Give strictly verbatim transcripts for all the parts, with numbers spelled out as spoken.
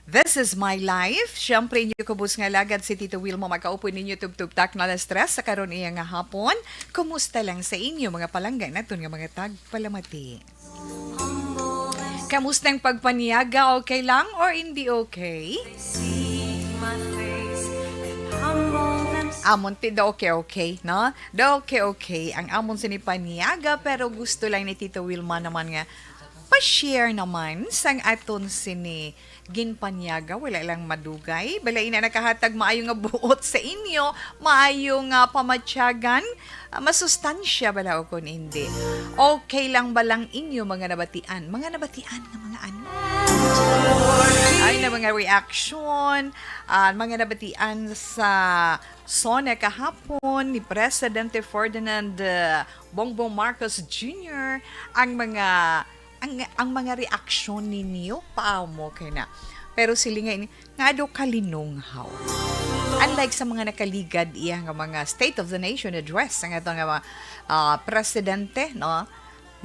This is my life. Siyempre, inyo kubos nga lagad si Tito Wilma. Makaupo ninyo tubtub tak na alas tres sa karon iya nga hapon. Kumusta lang sa inyo, mga palangga naton nga mga tagpalamati? Kamusta ang pagpanyaga? Okay lang or hindi okay? Amon ti daw okay, okay, no? Daw okay, okay ang amon sini panyaga, pero gusto lang ni Tito Wilma naman nga pa-share naman sang aton sini ginpanyaga, wala lang madugay. Bala ina nakahatag maayo nga buot sa inyo, maayo nga pamatyagan, ah, masustansya bala o kun hindi. Okay lang ba lang inyo mga nabatian? Mga nabatian nga mga ano? Ay, na mga reaction, ah, mga nabatian sa SONA kahapon ni Presidente Ferdinand, ah, Bongbong Marcos Junior, ang mga, ang, ang mga reaksyon ninyo, paamo kay na. Pero siling nga ini, nga daw kalinunghaw. Unlike sa mga nakaligad iya nga mga State of the Nation address, ang ato nga mga, ah, presidente, no?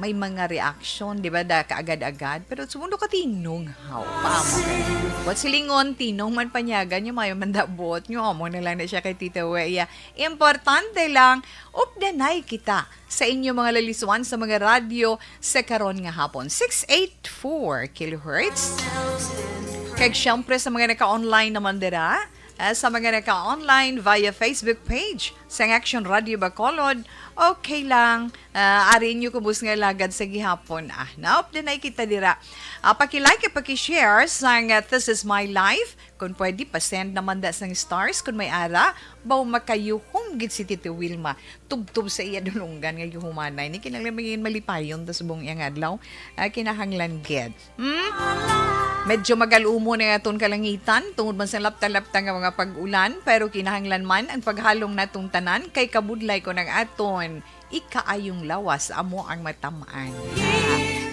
May mga reaction, di ba, da kaagad-agad, pero sumundo ka tinunghaw, paamo kay. What silingon, tinong man panyagan nyo, mayo man da buot nyo, amo na lang na siya kay Tita Wea. Importante lang, updanay kita sa inyo mga lalisuan sa mga radyo sa karon nga hapon. Six eight four kilohertz. Kag siyempre sa mga naka-online naman dira, ah, sa mga naka-online via Facebook page sang Action Radio Bacolod, okay lang. Ah, ari inyo kubos nga lagad sa gihapon. Ah, naop din ay kita dira. Ah, paki-like at paki-share sang, ah, This Is My Life. Kung pwede, pa-send naman da sang stars. Kung may ara, baw makayuhom gid si Tito Wilma. Tubtob sa iya dulunggan nga yuhumanay. Ni kinahanglan maging malipayon ta subong iyang adlaw. Ah, kinahanglan gid. Hmm? Medyo magalumo na aton kalangitan tungod man sa lapta-lapta nga mga pag-ulan, pero kinahanglan man ang paghalong natong tanan kay kabudlay ko ng aton ikaayong lawas amo ang matamaan.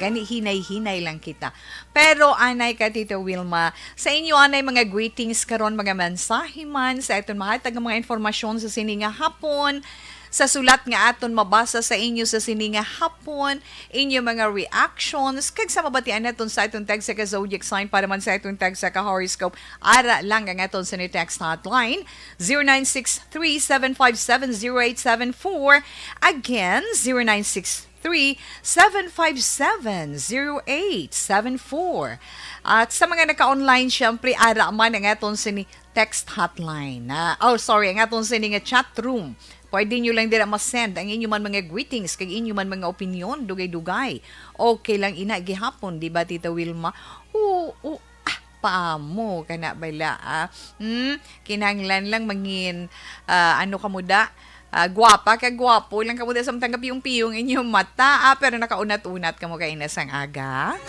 Gani hinay-hinay lang kita. Pero anay ka, Tito Wilma, sa inyo anay mga greetings karon, mga mensahe man sa aton mahatag nga mga informasyon sa sini nga hapon, sa sulat nga aton mabasa sa inyo sa sini nga hapon, inyo mga reactions, kag sa mabatian naton sa aton text sa ka-zodiac sign para man sa aton text sa ka-horoscope. Ara lang ang aton sini text hotline, zero nine six three seven five seven zero eight seven four. Again, zero nine six three seven five seven zero eight seven four. At sa mga naka-online, syempre, ara man ang aton sini text hotline. Ah, oh, sorry, ang aton sini nga chat room. Pwede nyo lang dira ma-send ang inyo man mga greetings kag inyo man mga opinion, dugay-dugay. Okay lang ina gihapon, di ba, Tita Wilma? Oo, oo, ah, paamo ka na bala, ah. Hmm, kinahanglan lang mangin, ah, ano ka mo da? Ah, gwapa ka, gwapo lang ka mo da, samtang kapiyong-piyong inyong mata, ah, pero nakaunat-unat ka mo kay ina sang aga.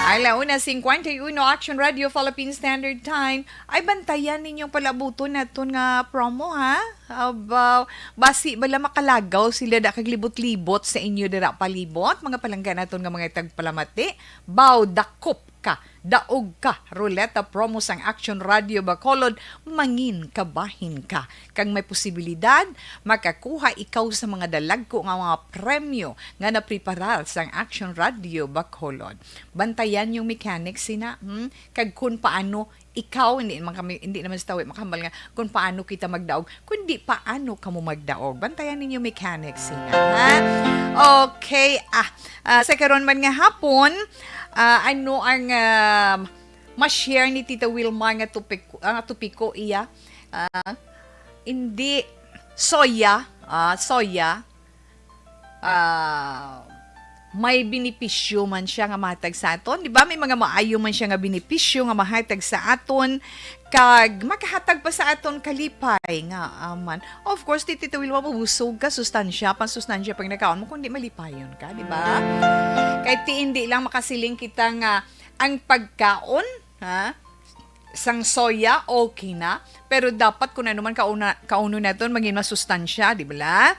Ala una cincuenta y uno, Action Radio Philippine Standard Time. Ay, bantayan ninyong palabuton naton nga promo, ha? Abaw, basi bala makalagaw sila da kag libot-libot sa inyo dira palibot, mga palangga naton nga mga tagpalamati. Baw, dakop ka, daog ka, ruleta promo sang Action Radio Bacolod, mangin kabahin ka. Kag may posibilidad, makakuha ikaw sa mga dalagko nga mga premyo nga napreparar sang Action Radio Bacolod. Bantayan yung mechanics sina, hmm? Kag kun paano ikaw, hindi naman kami, hindi naman sa tawi makahambal nga kung paano kita magdaog, kundi paano kamo magdaog. Bantayan ninyo mechanics sina, ha? Okay, ah, ah, sa karon man nga hapon, ah, ano ang, ah, ma-share ni Tita Wilma nga topiko, ah, topiko iya? Ah, hindi, soya, ah, soya, ah, may benepisyo man siya nga mahatag sa aton. Di ba? May mga maayo man siya nga benepisyo nga mahatag sa aton. Kag makahatag pa sa aton kalipay nga aman. Of course, di Tita Wilma mabusog ka, sustansya, pansustansya pag nakaon mo, kundi malipayon ka, di ba? Kay ti hindi lang makasiling kita nga ang pagkaon, ha? Sang soya, okay na. Pero dapat kung ano man kauna, kauno naton, maging masustansya, di ba?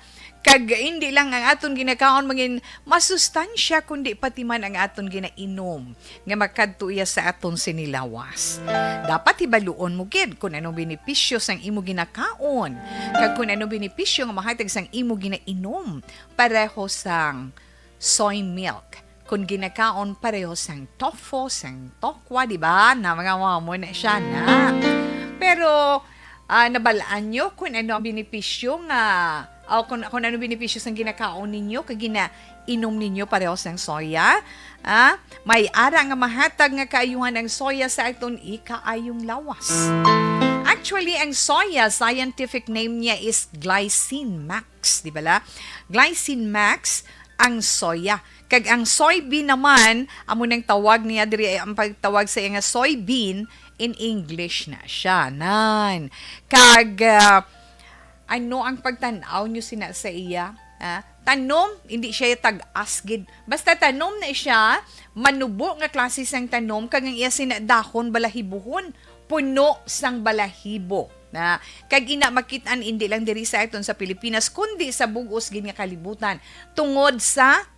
Kag hindi lang ang aton ginakaon maging masustansya, kundi pati man ang aton ginainom nga makadto iya sa aton sinilawas. Dapat hibaluon mo gid kung anong benepisyo sang imo ginakaon, kag kung anong benepisyo nga mahatag sang imo ginainom, pareho sang soy milk, Kung ginakaon pareho sang tofu, sang tokwa, di ba? Na mga wamo na siya na. Pero, ah, nabalaan nyo kung ano ang benepisyo nga, o kung, kung ano benepisyo sang ginakaon ninyo, kag ginainom ninyo pareho sang soya? Ah, may ara nga mahatag nga kaayuhan ang soya sa aton ikaayong lawas. Actually, ang soya, scientific name niya is glycine max, di bala? Glycine max ang soya. Kag ang soybean naman, amo nang tawag niya diri, ang pagtawag sa iya nga soybean, in English na siya. Nan. Kag, ah, ano ang pagtan-aw nyo sina sa iya? Ah, tanom, hindi siya tag-as gid. Basta tanom na siya, manubo nga klase sang tanom, kag ang iya sina dahon balahibohon, puno sang balahibo. Na, kag ina makit-an hindi lang diri sa aton sa Pilipinas, kundi sa bug-os gid nga kalibutan, tungod sa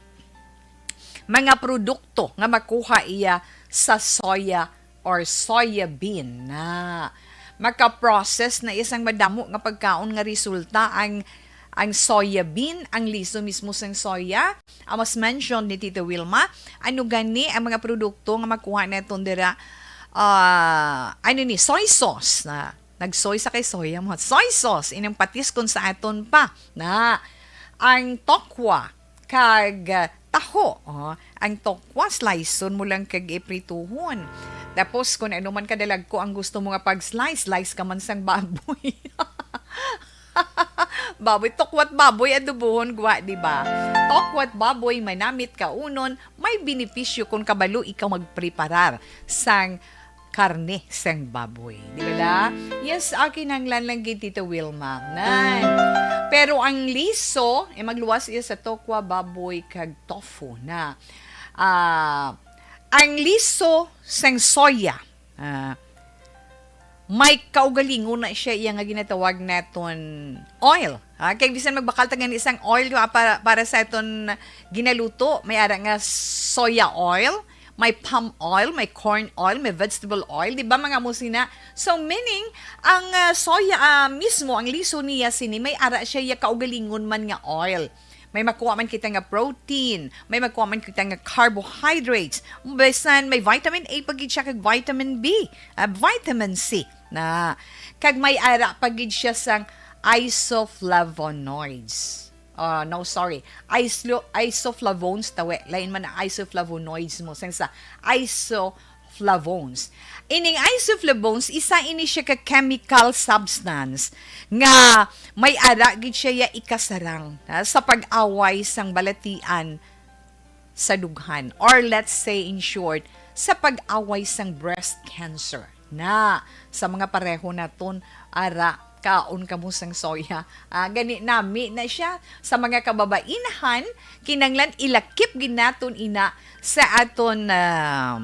mga produkto nga makuha iya sa soya or soya bean. Na, maka-process na isang madamo nga pagkaon nga resulta ang, ang soya bean, ang liso mismo sang soya. Amos mentioned ni Tita Wilma, ano gani ang mga produkto nga makuha naton dira? Ah, ano ni, soy sauce na. Nagsoy sa kay soya mo. Soy sauce, ining patis kung sa aton pa. Na, ang tokwa, kag, ah, taho. Oh, ang tokwa, sliceon mo lang kag iprituhon. Tapos, kung ano man kadalagko ang gusto mo nga pag-slice, slice ka man sang baboy. Baboy, tokwat baboy, adobohon, gwa, di ba? Tokwat baboy, manamit kaunon, may benepisyo kung kabalo ikaw magpreparar sang karne sang baboy. Di ba la? Yes, akin ang lang gid, Tita Wilma. Nan. Pero ang liso, eh, magluwas iya sa tokwa, baboy, kag tofu na. Ah, ang liso sang soya, ah, may kaugalingon na siya iya nga ginatawag naton oil. Ha? Kay bisan magbakal ta gani sang oil, ah, para, para sa aton ginaluto, may ara nga soya oil, may palm oil, may corn oil, may vegetable oil, di ba, mga musina? So, meaning, ang, ah, soya, ah, mismo, ang liso niya sini, may ara siya iya kaugalingon man nga oil. May makuha man kita nga protein, may makuha man kita nga carbohydrates, bisan may vitamin A pa gid siya kag vitamin B, ah, vitamin C na, kag may ara pa gid siya sang isoflavonoids. Ah, no, sorry. Islo-, isoflavones tawi. Lain man ang isoflavonoids mo. Sang sa isoflavones. Ining isoflavones, isa ini siya ka chemical substance nga may ara gid siya ya ikasarang, ha, sa pag-away sang balatian sa dughan, or let's say, in short, sa pag-away sang breast cancer. Na, sa mga pareho naton, ara, kaon kamo sang soya. Ah, gani nami na siya. Sa mga kababainhan, kinanglan ilakip gid naton ina sa aton, ah,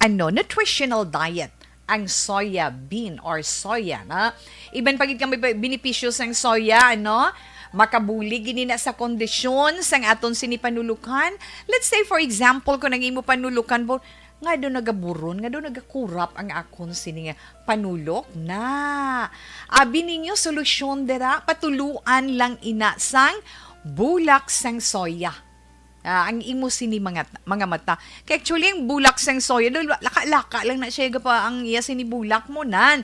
ano, nutritional diet ang soya bean or soya, na. Iban pa gid kami ba-, benepisyo sang soya, ano? Makabulig gid na sa kondisyon sang aton sini panulukan. Let's say, for example, kung ang imo panulukan po, nga do nagaburon, nga do nagakurap ang akon sini nga panulok, na. Abi ninyo solusyon dira, patuluan lang ina sang bulak sang soya. Ah, ang imo sini mga, mga mata. Kay actually, ang bulak sang soya, dahil laka-laka lang na siya, gapa ang iya sini bulak mo, nan.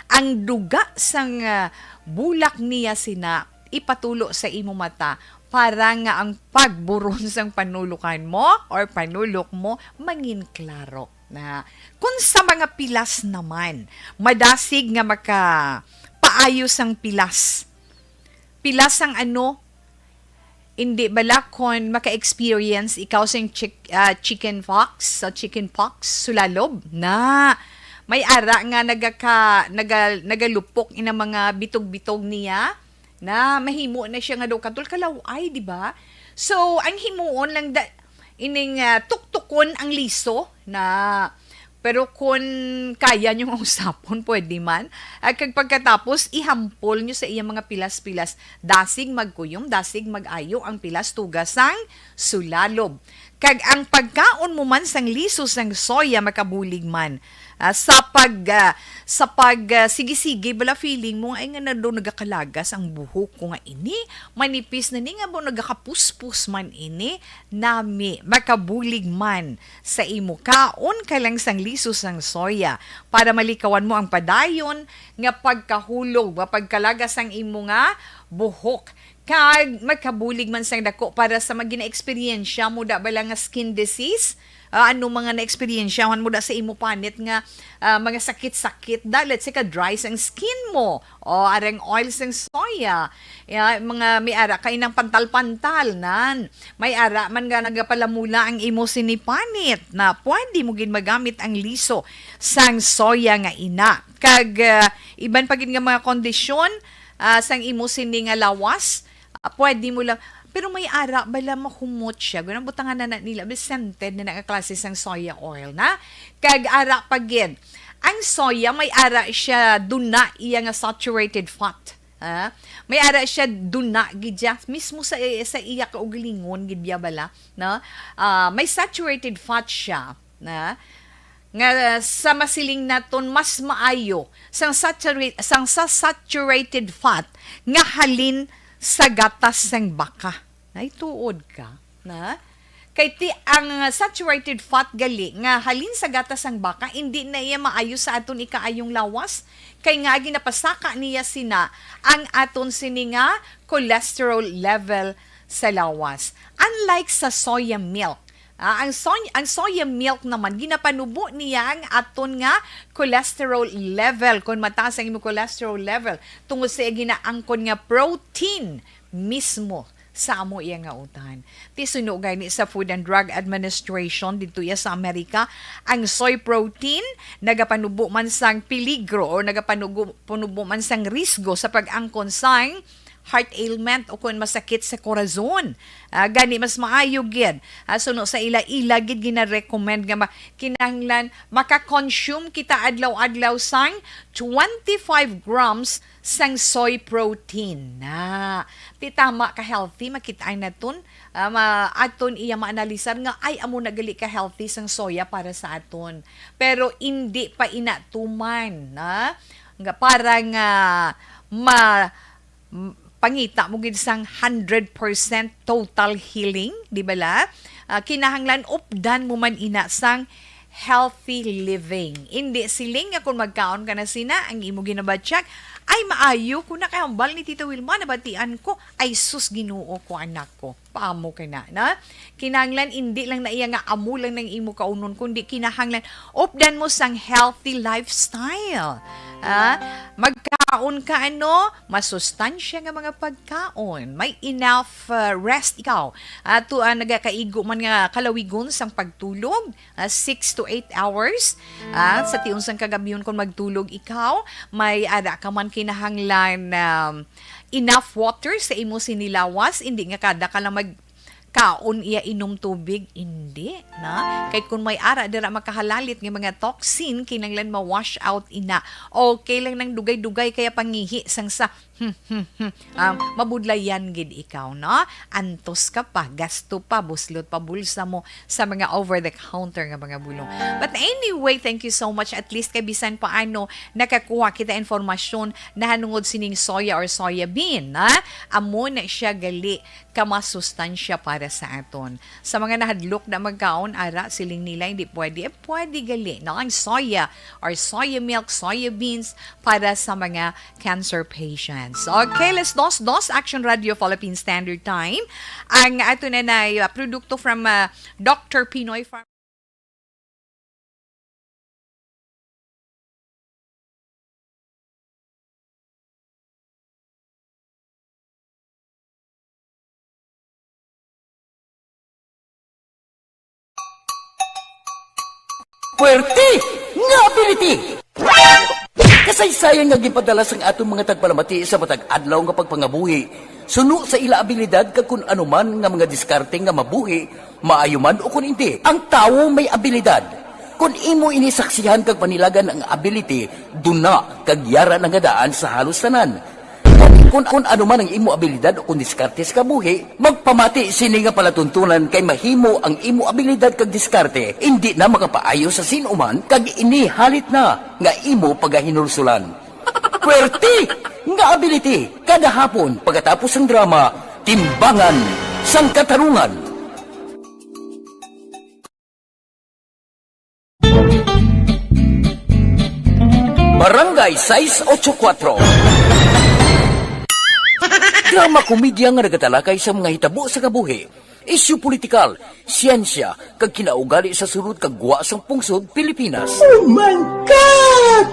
Ang duga sang, ah, bulak niya sina, ipatulo sa imo mata para nga ang pagburon sang panulukan mo or panulok mo mangin klaro. Na, kung sa mga pilas naman, madasig nga maka-, paayo sang pilas. Pilas ang ano, hindi bala kon maka-experience ikaw sing chick-, ah, chicken pox, sa chicken pox, sulalob? Na, may ara nga nagaka-, naga-, nagalupok ina mga bitog-bitog niya, na mahimo na siya nga daw katol kalaw-ay, di ba? So, ang himuon lang da-, ining, ah, tuktukon ang liso na, pero kun kaya nyo nga usapon, pwede man. At kag pagkatapos, ihampol nyo sa iyang mga pilas-pilas. Dasig magkuyom, dasig mag-ayo ang pilas tuga sang sulalob. Kag ang pagkaon mo man sang liso sang soya makabulig man. Ah, sa pag, ah, sa pag, ah, sige-sige, bala feeling mo, "Ay, nga na daw nagakalagas ang buhok ko nga ini, manipis na ni, nga ba nagakapuspos man ini." Nami, makabulig man sa imo, kaon ka lang sang liso sang soya para malikawan mo ang padayon nga pagkahulog, ba, pagkalagas sang imo nga buhok. Kag magkabulig man sang dako para sa mga gina-eksperyensya mo da bala nga skin disease. Ah, ano mga na-eksperyensyahan mo da sa imo panit nga, ah, mga sakit-sakit da? Let's say, ka-dry sang skin mo. O, arang oil sang soya. Ya, mga may ara kay nang pantal-pantal nan. May ara man nga nagapalamula ang imo sini panit na pwede mo gid magamit ang liso sang soya nga ina. Kag, ah, iban pa gid nga mga kondisyon, ah, sang imo sini nga lawas, ah, pwede mo lang, pero may ara bala mahumot siya. Ganang butangan na, na nila, may scented na nga klase sang soya oil na. Kag ara pa gid, ang soya may ara siya duna iya nga saturated fat. Ah, may ara siya duna gid siya mismo sa, sa iya kaugalingon gid biya bala, no? Ah, may saturated fat siya, na nga sa masiling naton mas maayo sang saturate sang sa saturated fat nga halin sa gatas sang baka. Naituod ka, na? Kay ti ang saturated fat gali nga halin sa gatas sang baka, indi na iya maayo sa aton ikaayong lawas, kay nga ginapasaka niya sina ang aton sini nga cholesterol level sa lawas. Unlike sa soya milk, ah, ang soy-, ang soya milk naman, ginapanubo niya ang aton nga cholesterol level. Kung mataas ang imong cholesterol level, tungod sa ginaangkon nga protein mismo sa amo iya nga utan. Ti suno gani sa Food and Drug Administration dito iya sa Amerika, ang soy protein nagapanubo man sang peligro o nagapanugo-, panubo man sang risgo sa pag-angkon sang heart ailment o kon masakit sa korazon. Ah, gani mas maayo gid, ah, suno sa ila-ila gid gina-recommend nga ma-, kinahanglan maka-consume kita adlaw-adlaw sang twenty-five grams sang soy protein. Na, ti tama ka healthy, makit-an naton, ah, ma-, aton iya maanalisar nga, "Ay, amo na gali ka healthy sang soya para sa aton." Pero indi pa ina tuman, na, nga para nga ma-, m-, pangita mo gid sang hundred percent total healing, di ba la? Ah, kinahanglan updan mo man ina sang healthy living. Indi siling nga kung magkaon ka na sina, ang imo ginabatyak, "Ay, maayo ko na kay hambal ni Tita Wilma, nabatian ko. Ay, sus, Ginoo ko, anak ko." Paamo ka na, na? Kinahanglan, indi lang na iya nga amo lang nang imo kaunon, kundi kinahanglan updan mo sang healthy lifestyle. Ah, magkaon ka, ano, masustansya nga mga pagkaon. May enough, ah, rest ikaw. Ato, ah, nagakaigo man nga kalawigon sang pagtulog, ah, six to eight hours. Ah, sa tiun sang kagabyon, kung magtulog ikaw, may ara ka man kinahanglan, um, enough water sa imo sinilawas, hindi nga kada ka lang magkaon iya inom tubig, hindi, na? Kay kung may ara dira makahalalit nga mga toxin, kinahanglan ma-wash out ina. Okay lang nang dugay-dugay kaya pangihi sang sa, hmm, hmm, hmm. Um, mabudlayan gid ikaw, no? Antos ka pa, gasto pa, buslot pa bulsa mo sa mga over-the-counter nga mga bulong. But anyway, thank you so much. At least kay bisan paano nakakuha kita informasyon nahanungod sining soya or soya bean, ha? Amo na siya gali ka masustansya para sa aton. Sa mga nahadlok na magkaon, ara, siling nila, hindi pwede. Eh, pwede gali, no? Ang soya or soya milk, soya beans para sa mga cancer patients. Okay, alas dos dos, Action Radio Philippine Standard Time. Ang ato na na, uh, produkto from, uh, Doctor Pinoy Farm. Puwerte nga ability! Kasaysayan nga ginpadala sang aton mga tagpalamati sa matag adlaw nga pagpangabuhi, suno sa ila abilidad kag kun ano man nga mga diskarte nga mabuhi, maayo man o kun indi. Ang tawo may abilidad. Kon imo ini saksihan kag panilagan ang ability, duna kag yara na nga daan sa halos tanan. Kon Kung, kung ano man ang imo abilidad o kung diskarte sa kabuhi, magpamati sini nga palatuntunan, kay mahimo ang imo abilidad kag diskarte indi na makapaayo sa sin-o man, kag ini halit na nga imo pagahinulsulan. Pwerte nga ability, kada hapon pagkatapos sang drama, Timbangan sang Katarungan. Barangay sais ocho kuwatro. Drama komedya nga nagatalakay sa mga hitabo sa kabuhi, isyu politikal, siyensya, kag kinaugali sa sulod kag gwa sang pungsod Pilipinas. Oh my God!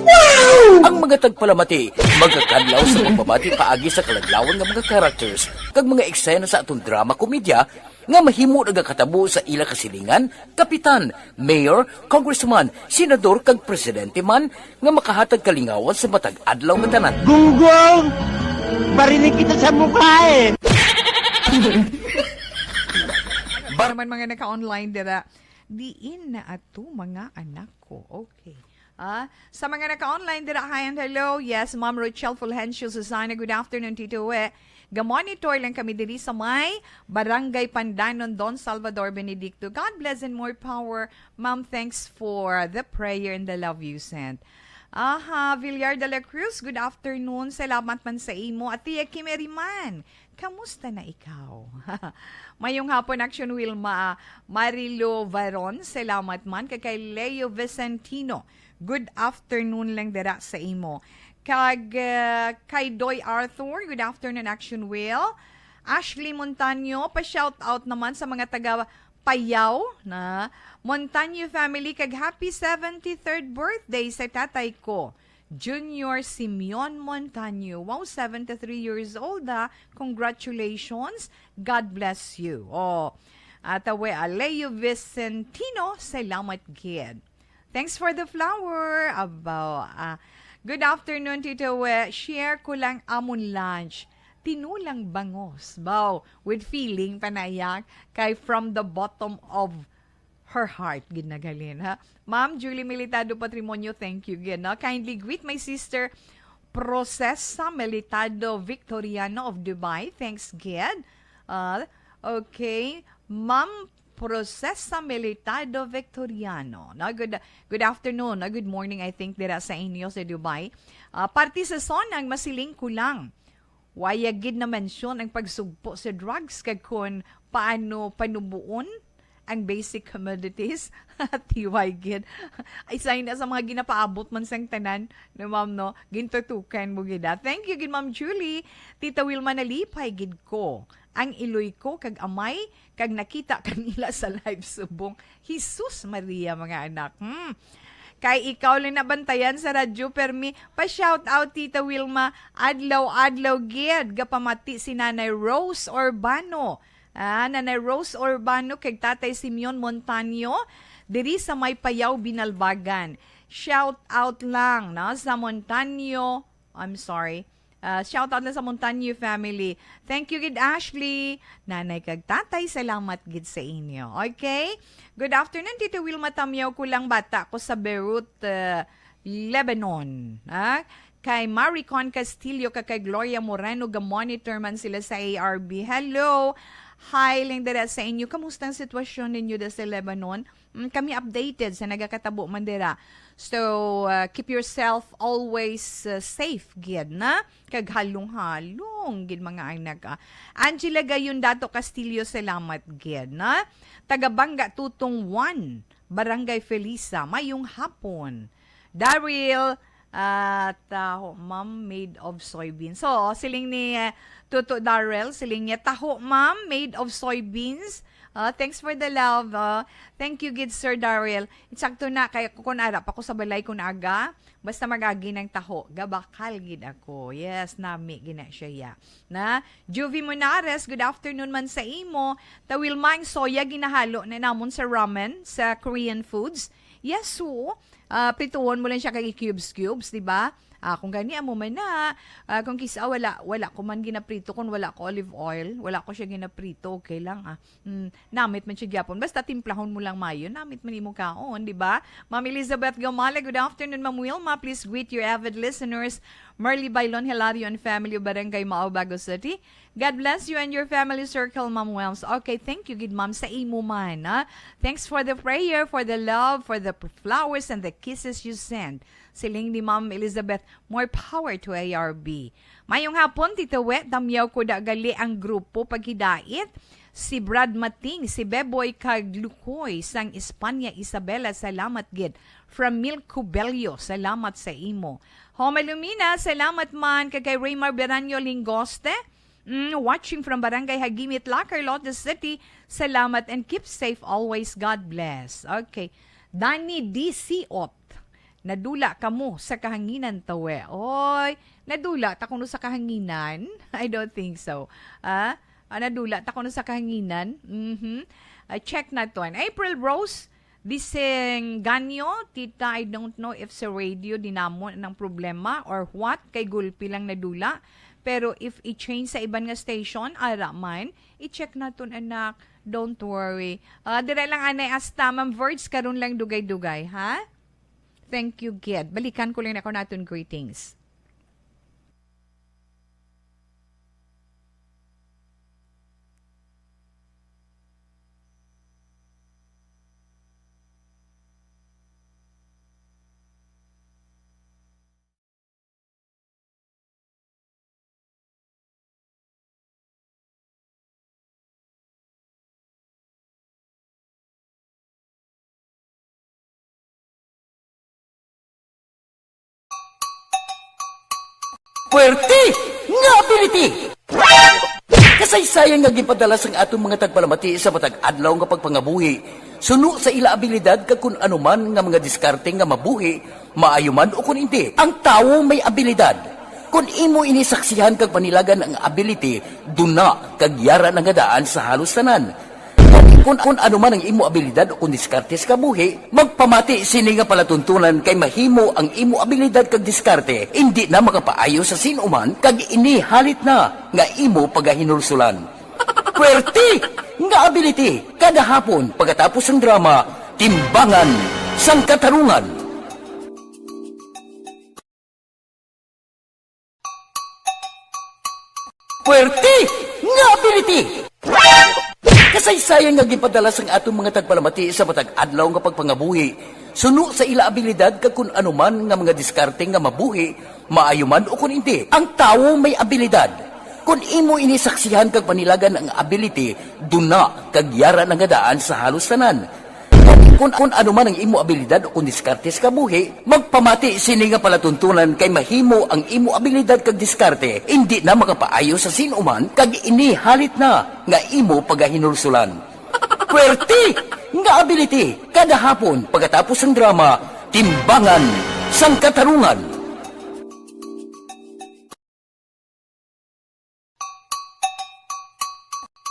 Wow! Ang mga tagpalamati magakadlaw sa pagbabati paagi sa kaladlawan nga mga characters kag mga eksena sa aton drama komedya nga mahimo nagakatabo sa ila kasilingan, kapitan, mayor, congressman, senador, kag presidente man, nga makahatag kalingawan sa matag adlaw nga tanan. Gunggong! Barinig kita sa mukha eh! Bar- naman mga naka-online dira. Diin na ato mga anak ko. Okay. Ah, sa mga naka-online dira, hi and hello. Yes, Ma'am Rochelle Fulgencio Susana, good afternoon, Tito We. Ga-monitor lang kami diri sa may Barangay Pandanon, Don Salvador Benedicto. God bless and more power. Ma'am, thanks for the prayer and the love you sent. Aha, Villar de la Cruz, good afternoon. Salamat man sa imo. At Tia Kim Eriman, kamusta na ikaw? Mayong hapon, Action Wilma. Marilo Varon, salamat man. Kay, kay Leo Vicentino, good afternoon lang dira sa imo. Kag, uh, kay Doy Arthur, good afternoon, Action Will. Ashley Montaño, pa-shout out naman sa mga taga Payaw na Montaño family, kag happy seventy-third birthday sa tatay ko, Junior Simeon Montaño. Wow, seventy-three years old, ha. Congratulations. God bless you. Oh, atawe Aleo Vicentino, salamat gid. Thanks for the flower. Abaw, ah, good afternoon, Tito We. Share ko lang amon lunch. Tinulang bangos. Baw, with feeling, panayak. Kay from the bottom of her heart, gid naghalin, ha? Ma'am Julie Militado Patrimonio, thank you gid, no? Kindly greet my sister, Processa Militado Victoriano of Dubai. Thanks gid. Ah, okay. Ma'am Processa Militado Victoriano. No? Good, good afternoon, no? Good morning, I think, dira sa inyo sa Dubai. Ah, parte sa Sonang, masiling ko lang. Waya gid na-mention ang pagsugpo sa drugs kag kon paano panubuon ang basic commodities. Tiway gid. Isa na sa mga ginapaabot man sang tanan, no, ma'am, no? Gintutukan mo gid, ah. Thank you gid, Ma'am Julie. Tita Wilma, nalipay gid ko ang iloy ko kag amay kag nakita kanila sa live subong. Jesus Maria, mga anak. Hmm. Kay ikaw lang nabantayan sa radyo, permi pa-shout out, Tita Wilma. Adlaw-adlaw gid gapamati si Nanay Rose Urbano. Ah, Nanay Rose Urbano kag Tatay Simeon Montaño diri sa may Payaw, Binalbagan. Shout out lang, no, sa Montaño. I'm sorry. Ah, shout out na sa Montaño family. Thank you gid, Ashley. Nanay kag tatay, salamat gid sa inyo. Okay? Good afternoon, Tito Wilma Tamyaw. Kulang bata ko sa Beirut, uh, Lebanon. Ah? Kay Maricon Castillo kag kay Gloria Moreno, ga-monitor man sila sa A R B. Hello! Hi, lang dira sa inyo. Kamusta ang sitwasyon ninyo da sa Lebanon? Mm, kami updated sa nagakatabo man dira. So, uh, keep yourself always, uh, safe, gid na. Kag halong-halong, gid, mga anak, ah. Angela Gayon Dato Castillo, salamat, gid na. Taga Banga Tutong one, Barangay Felisa, mayong hapon. Daryl, ah, taho, ma'am, made of soybean. So, siling ni, eh, Tuto Daryl, siling niya, "Taho, ma'am, made of soybeans." Ah, thanks for the love. Ah, thank you gid, Sir Daryl. Insakto na, kay ako kun ara pa ko sa balay kun aga, basta mag-agi ng taho, gabakal gid ako. Yes, nami gina siya, ya. Na, Juvie Monares, good afternoon man sa imo. Tawil man soya ginahalo na namon sa ramen, sa Korean foods. Yes, oo. Ah, prituhon mo lang siya kay cubes-cubes, di ba? Ah, kung gani amo man na, ah, kung kisa wala, wala ko man ginaprito, kung wala ko olive oil, wala ko siya ginaprito, okay lang, ah. Hmm, namit man siya gyapon. Basta timplahon mo lang mayo, namit man imo kaon, di ba? Ma'am Elizabeth Gamala, good afternoon, Ma'am Wilma. Please greet your avid listeners Merly Bailon Hilario and family of Barangay Mao, Bago City. God bless you and your family circle, Ma'am Wells. Okay, thank you, gid, Ma'am, sa imo man, ha? Thanks for the prayer, for the love, for the p-, flowers, and the kisses you send. Siling ni Ma'am Elizabeth, "More power to A R B." Mayong hapon, Tito We, tamyaw ko da gali ang grupo paghidait. Si Brad Mating, si Beboy kag Lukoy sang Espanya, Isabela, salamat gid. From Mil Cubello, salamat sa imo. Homa Lumina, salamat man kag kay Raymar Beranyo Lingoste. Mm, watching from Barangay Hagimit, La Carlota City. Salamat and keep safe always. God bless. Okay. Danny D. Siot. Nadula kamo sa kahanginan, Tito We. Oy, nadula ta kuno sa kahanginan? I don't think so. Ah, ah, nadula ta kuno sa kahanginan? Mhm. Ah, check naton. April Rose Disenganyo, Tita, I don't know if sa radio din namon ang problema or what, kay gulpi lang nadula. Pero if i-change sa iban nga station, ara man, i-check naton, anak. Don't worry. Ah, dira lang anay asta, Ma'am Verge, karon lang dugay-dugay, ha? Thank you, gid. Balikan ko lang ako naton greetings. Puwerte nga ability! Kasaysayan nga ginpadala sang aton mga tagpalamati sa matag adlaw nga pagpangabuhi, suno sa ila abilidad kag kun ano man nga mga diskarte nga mabuhi, maayo man o kun indi, ang tawo may abilidad. Kun imo ini saksihan kag panilagan ang ability, duna kag yara na nga daan sa halos tanan. Kun, kun ano man ang imo abilidad o kun diskarte sa kabuhi, magpamati sini nga palatuntunan kay mahimo ang imo abilidad kag diskarte indi na makapaayo sa sin-o man kag ini halit na nga imo pagahinulsulan. Puwerte nga ability kada hapon pagkatapos sang drama, Timbangan sang Katarungan. Puwerte nga ability! Kasaysayan nga ginpadala sang aton mga tagpalamati sa matag adlaw nga pagpangabuhi, suno sa ila abilidad kag kun ano man nga mga diskarte nga mabuhi, maayo man o kun indi, ang tawo may abilidad. Kun imo ini saksihan kag panilagan ang ability, duna kag yara na nga daan sa halos tanan. Kun, kun ano man ang imo abilidad o kun diskarte sa kabuhi, magpamati sini nga palatuntunan kay mahimo ang imo abilidad kag diskarte indi na makapaayo sa sin-o man kag ini halit na nga imo pagahinulsulan. Puwerte nga ability kada hapon pagkatapos sang drama, Timbangan sang Katarungan.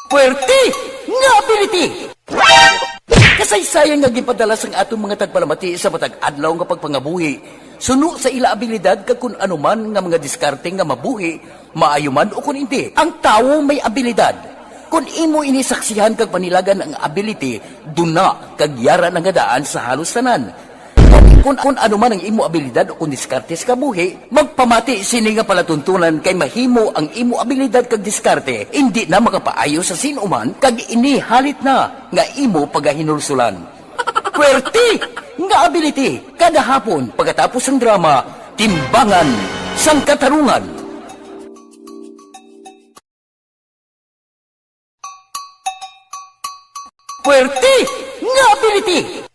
Puwerte nga ability! Kasaysayan nga ginpadala sang aton mga tagpalamati sa matag adlaw nga pagpangabuhi, suno sa ila abilidad kag kun ano man nga mga diskarte nga mabuhi, maayo man o kun indi, ang tawo may abilidad. Kun imo ini saksihan kag panilagan ang ability, duna kag yara na nga daan sa halos tanan. Kun, kun ano man ang imo abilidad o kun diskarte sa kabuhi, magpamati sini nga palatuntunan kay mahimo ang imo abilidad kag diskarte indi na makapaayo sa sin-o man kag ini halit na nga imo pagahinulsulan. Puwerte nga ability kada hapon pagkatapos sang drama, Timbangan sang Katarungan. Puwerte nga ability!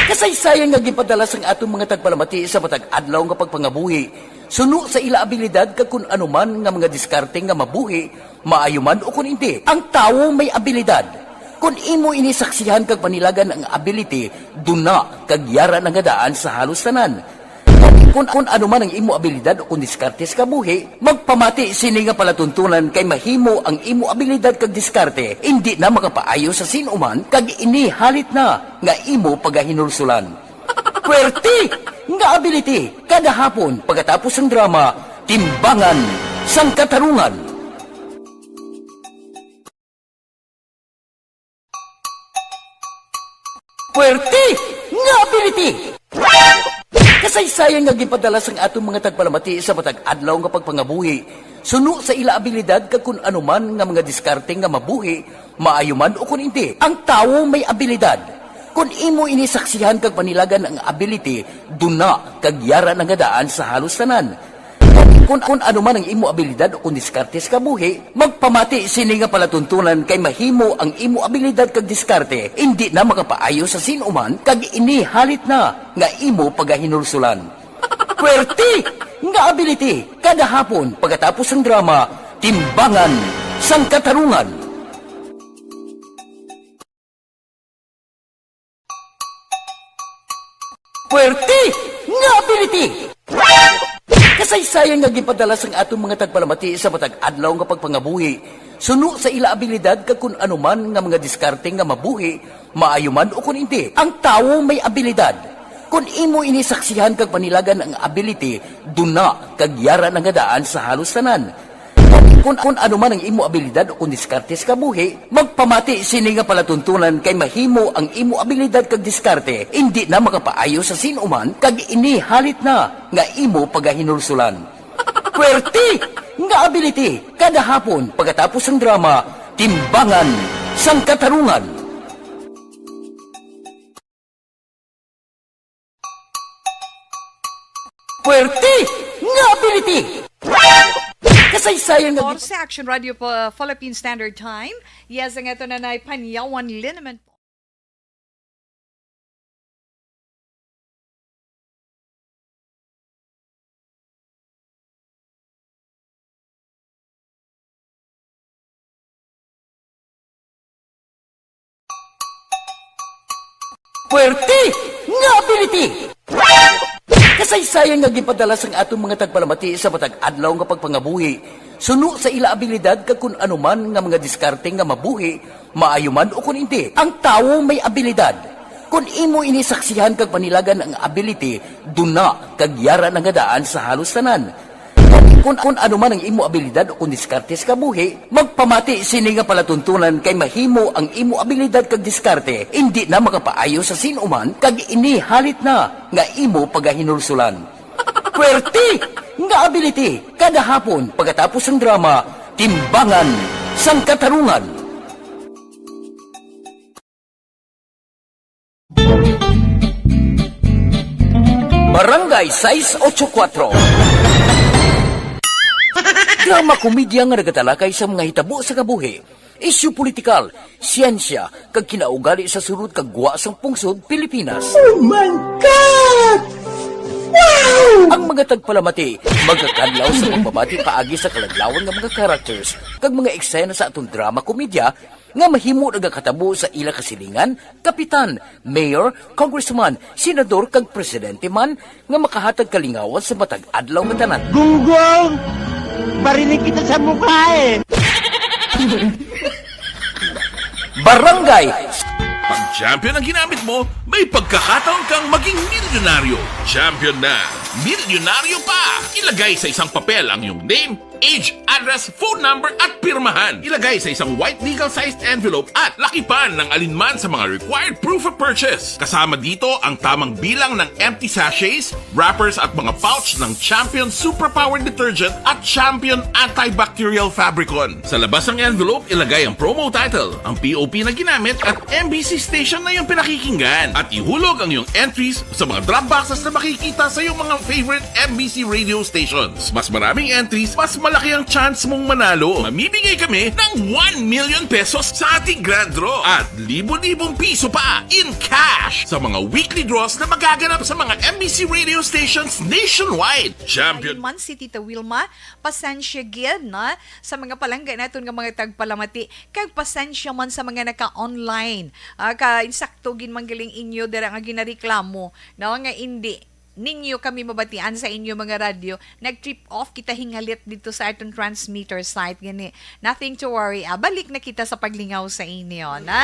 Kasaysayan nga ginpadala sang aton mga tagpalamati sa matag adlaw nga pagpangabuhi, suno sa ila abilidad kag kun ano man nga mga diskarte nga mabuhi, maayo man o kun indi, ang tawo may abilidad. Kun imo ini saksihan kag panilagan ang ability, duna kag yara na nga daan sa halos tanan. Kun, kun ano man ang imo abilidad o kun diskarte sa kabuhi, magpamati sini nga palatuntunan kay mahimo ang imo abilidad kag diskarte indi na makapaayo sa sin-o man kag ini halit na nga imo pagahinulsulan. Puwerte nga ability kada hapon pagkatapos sang drama, Timbangan sang Katarungan. Puwerte nga ability! Kasaysayan nga ginpadala sang aton mga tagpalamati sa matag adlaw nga pagpangabuhi, suno sa ila abilidad kag kun ano man nga mga diskarte nga mabuhi, maayo man o kun indi, ang tawo may abilidad. Kun imo ini saksihan kag panilagan ang ability, duna kag yara na nga daan sa halos tanan. Kun, kun ano man ang imo abilidad o kun diskarte sa kabuhi, magpamati sini nga palatuntunan kay mahimo ang imo abilidad kag diskarte indi na makapaayo sa sin-o man kag ini halit na nga imo pagahinulsulan. Puwerte nga ability kada hapon pagkatapos sang drama, Timbangan sang Katarungan. Puwerte nga ability! Kasaysayan nga ginpadala sang aton mga tagpalamati sa matag adlaw nga pagpangabuhi, suno sa ila abilidad kag kun ano man nga mga diskarte nga mabuhi, maayo man o kun indi, ang tawo may abilidad. Kun imo ini saksihan kag panilagan ang ability, duna kag yara na nga daan sa halos tanan. Kun, kun ano man ang imo abilidad o kun diskarte sa kabuhi, magpamati sini nga palatuntunan kay mahimo ang imo abilidad kag diskarte indi na makapaayo sa sin-o man kag ini halit na nga imo pagahinulsulan. Puwerte nga ability kada hapon pagkatapos sang drama, Timbangan sang Katarungan. Puwerte nga ability! Kasaysayan nga Force Action Radio po, Philippine Standard Time. Yes, ang ato na nay Panyawan Liniment po. Puwerte nga ability! Kasaysayan nga ginpadala sang aton mga tagpalamati sa matag adlaw nga pagpangabuhi, suno sa ila abilidad kag kun ano man nga mga diskarte nga mabuhi, maayo man o kun indi, ang tawo may abilidad. Kun imo ini saksihan kag panilagan ang ability, duna kag yara na nga daan sa halos tanan. Kun, kun ano man ang imo abilidad o kun diskarte sa kabuhi, magpamati sini nga palatuntunan kay mahimo ang imo abilidad kag diskarte indi na makapaayo sa sin-o man kag ini halit na nga imo pagahinulsulan. Puwerte nga ability kada hapon pagkatapos sang drama, Timbangan sang Katarungan. Barangay sais ocho kuwatro. Drama komedya nga nagatalakay sa mga hitabo sa kabuhi, isyu politikal, siyensya, kag kinaugali sa sulod kag gwa sang pungsod Pilipinas. Oh my God! Wow! Ang mga tagpalamati magakadlaw sa pagbabati paagi sa kaladlawan nga mga characters kag mga eksena sa aton drama komedya nga mahimo nagakatabo sa ila kasilingan, kapitan, mayor, congressman, senador, kag presidente man nga makahatag kalingawan sa matag adlaw nga tanan. Gunggong! Barinig kita sa mukha eh! Barangay! Pag champion ang ginamit mo, may pagkakataon kang maging milyonaryo. Champion na, milyonaryo pa! Ilagay sa isang papel ang iyong name, age, address, phone number, at pirmahan. Ilagay sa isang white legal-sized envelope at lakipan ng alinman sa mga required proof of purchase. Kasama dito ang tamang bilang ng empty sachets, wrappers, at mga pouch ng Champion Superpower Detergent at Champion Antibacterial Fabricon. Sa labas ng envelope, ilagay ang promo title, ang P O P na ginamit, at M B C station na iyong pinakikinggan. At ihulog ang iyong entries sa mga drop boxes na makikita sa iyong mga favorite M B C radio stations. Mas maraming entries, mas malaki ang chance mong manalo. Mamimigay kami ng one million pesos sa ating grand draw at libo-libong piso pa in cash sa mga weekly draws na magaganap sa mga M B C radio stations nationwide. Champion. Ayun man si Tita Wilma, pasensya gid na sa mga palangga naton nga mga tagpalamati, kag pasensya man sa mga naka-online. Ah, ka insakto gid man galing inyo dira nga ginareklamo, no, nga indi ninyo kami mabatian sa inyo mga radyo, nag-trip off kita hingalit dito sa aton transmitter site gani. Nothing to worry, ah. Balik na kita sa paglingaw sa inyo, na?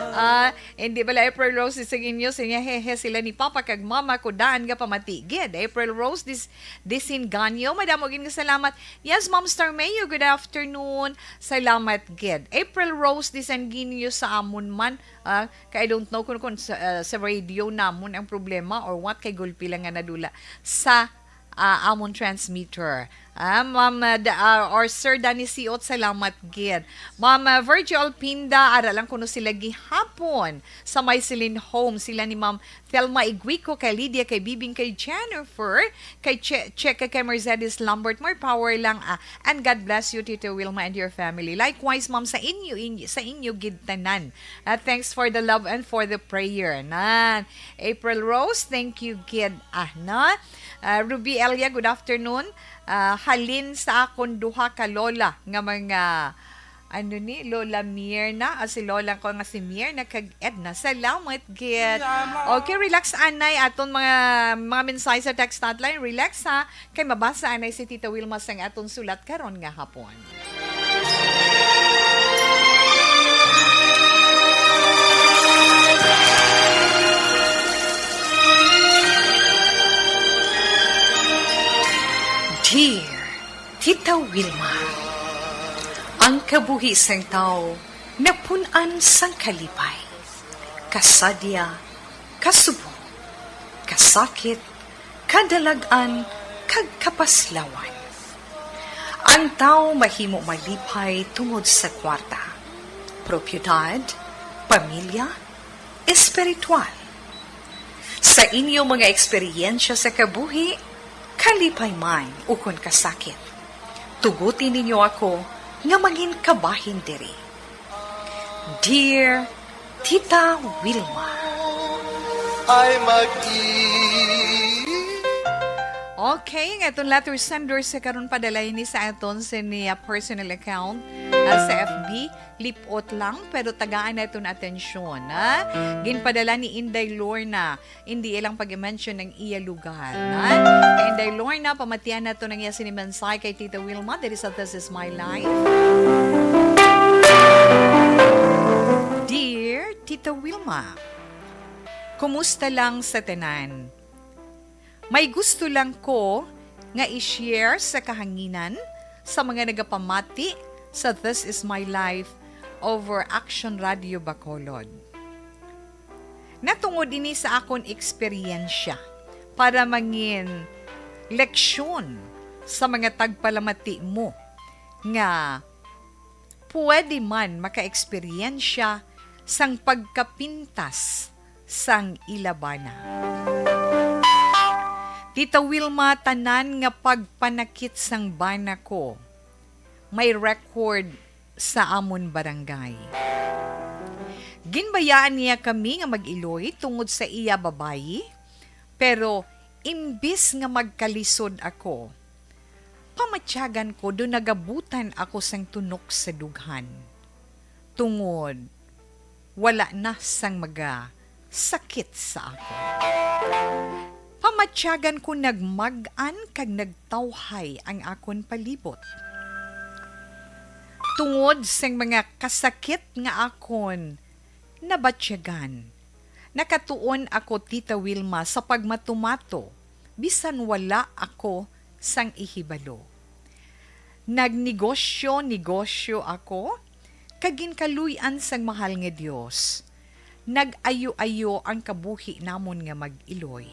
Ah, hindi bala April Rose sa inyo, sinya hehe sila ni Papa kag Mama ko daan nga pamati gid. April Rose dis Disinganyo, madamo gid nga salamat. Yes, Ma'am Star Mayo, good afternoon. Salamat gid. April Rose Disinganyo sa amon man. Ah, kay I don't know kung, kung sa, ah, sa radio namon ang problema or what, kay gulpi lang nga dula sa, ah, amon transmitter. Ah, Ma'am, ah, Da-, ah, or Sir Danny Siot, salamat gid. Ma'am, ah, Virgil Pinda, ara lang kuno sila gihapon sa may Celine Home. Sila ni Ma'am Thelma Iguico, kay Lydia, kay Bibing, kay Jennifer, kay Che-, Check, kay Mercedes Lambert. More power lang, ah. And God bless you, Tito Wilma, and your family. Likewise, Ma'am, sa inyo, inyo, sa inyo gid tanan. Ah, thanks for the love and for the prayer. Nan, April Rose, thank you gid. Ah, na? Ah, Ruby Elia, good afternoon. Ah, halin sa akon duha ka lola nga mga, ano ni, Lola Mirna, ah, si lola ko nga si Mirna kag Edna. Salamat gid. Okay, relax anay aton mga, mga mensahe sa text hotline. Relax ha, kay mabasa anay si Tita Wilma sang aton sulat karon nga hapon. Dear Tita Wilma, ang kabuhi sang tawo napun-an sang kalipay, kasadya, kasubong, kasakit, kadalag-an, kag kapaslawan. Ang tawo mahimo malipay tungod sa kwarta, propiedad, pamilya, espiritual. Sa inyo mga eksperyensya sa kabuhi, kalipay man ukon kasakit, tuguti ninyo ako nga mangin kabahin diri. Dear Tita Wilma. Ay mag-i- Okay, ang aton letter sender sa karon, padala ini sa aton sa niya personal account, ah, sa F B. Lip-ot lang, pero tagaan naton atensyon, ha? Ginpadala ni Inday Lorna. Hindi ilang pag-mention ng iya lugar, ha? Kay Inday Lorna, pamatian nato ng iya sini mensahe kay Tita Wilma. There is a This Is My Life. Dear Tita Wilma, kumusta lang sa tanan? May gusto lang ko nga i-share sa kahanginan sa mga nagapamati sa This Is My Life over Action Radio Bacolod. Natungod ini sa akon eksperyensya para mangin leksyon sa mga tagpalamati mo nga pwede man makaeksperyensya sang pagkapintas sang ila bana. Tita Wilma, tanan nga pagpanakit sang bana ko may record sa amon barangay. Ginbayaan niya kami nga mag-iloy tungod sa iya babayi, pero imbis nga magkalisod ako, pamatyagan ko do nagabutan ako sang tunok sa dughan, tungod wala na sang magasakit sa akon. Pamatyagan ko nagmag-an kag nagtawhay ang akon palibot, tungod sang mga kasakit nga akon nabatyagan. Nakatuon ako, Tita Wilma, sa pagmatumato, bisan wala ako sang ihibalo. Nagnegosyo-negosyo ako, kag ginkaluy-an sang Mahal nga Dios. Nag-ayo-ayo ang kabuhi namon nga mag-iloy.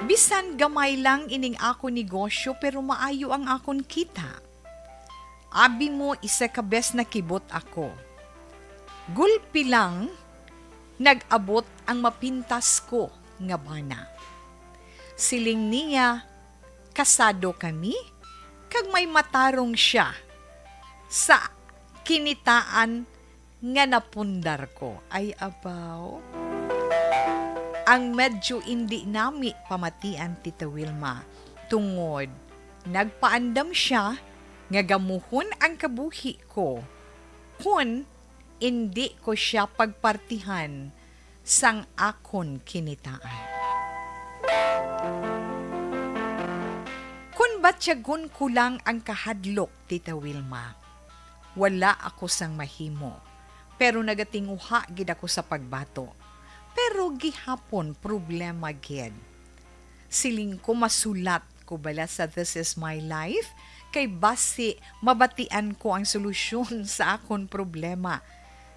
Bisan gamay lang ining akon negosyo, pero maayo ang akon kita. Abi mo, isa ka bes nakibot ako. Gulpi lang, nag-abot ang mapintas ko nga bana. Siling niya, "Kasado kami, kag may matarong sia sa kinitaan nga napundar ko." Ay, abaw. Ang medyo indi nami pamatian, Tita Wilma, tungod nagpaandam sia nga gamuhon ang kabuhi ko kon indi ko sia pagpartihan sang akon kinitaan. Kon batyagon ko lang ang kahadlok, Tita Wilma, wala ako sang mahimo, pero nagatinguha gid ako sa pagbato. Pero gihapon problema gid. Siling ko, masulat ko bala sa This Is My Life, kay basi mabatian ko ang solusyon sa akon problema.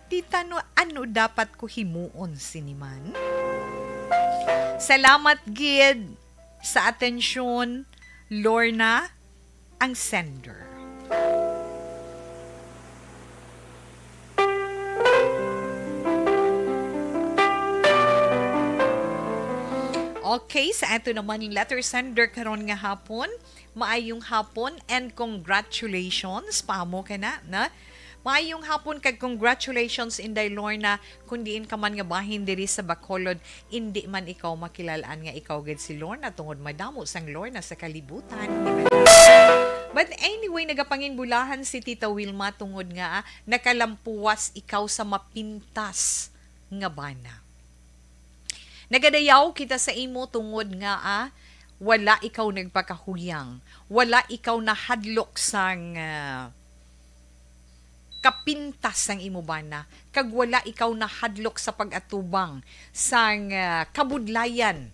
Tita, no, ano dapat ko himuon sini man? Salamat gid sa atensyon, Lorna, ang sender. Okay, sa ato naman letter sender karon nga hapon, maayong hapon and congratulations. Paamo ka na, na? Maayong hapon kag congratulations, Inday Lorna. Kung diin ka man nga bahin diri sa Bacolod, indi man ikaw makilalaan nga ikaw gid si Lorna tungod madamo sang Lorna sa kalibutan, di ba? But anyway, nagapanginbulahan si Tita Wilma tungod nga nakalampuwas ikaw sa mapintas nga bana. Nagadayaw kita sa imo tungod nga, ah, wala ikaw nagpakahuyang, wala ikaw nahadlok sang, ah, kapintas sang imo bana, kag wala ikaw nahadlok sa pag-atubang sang, ah, kabudlayan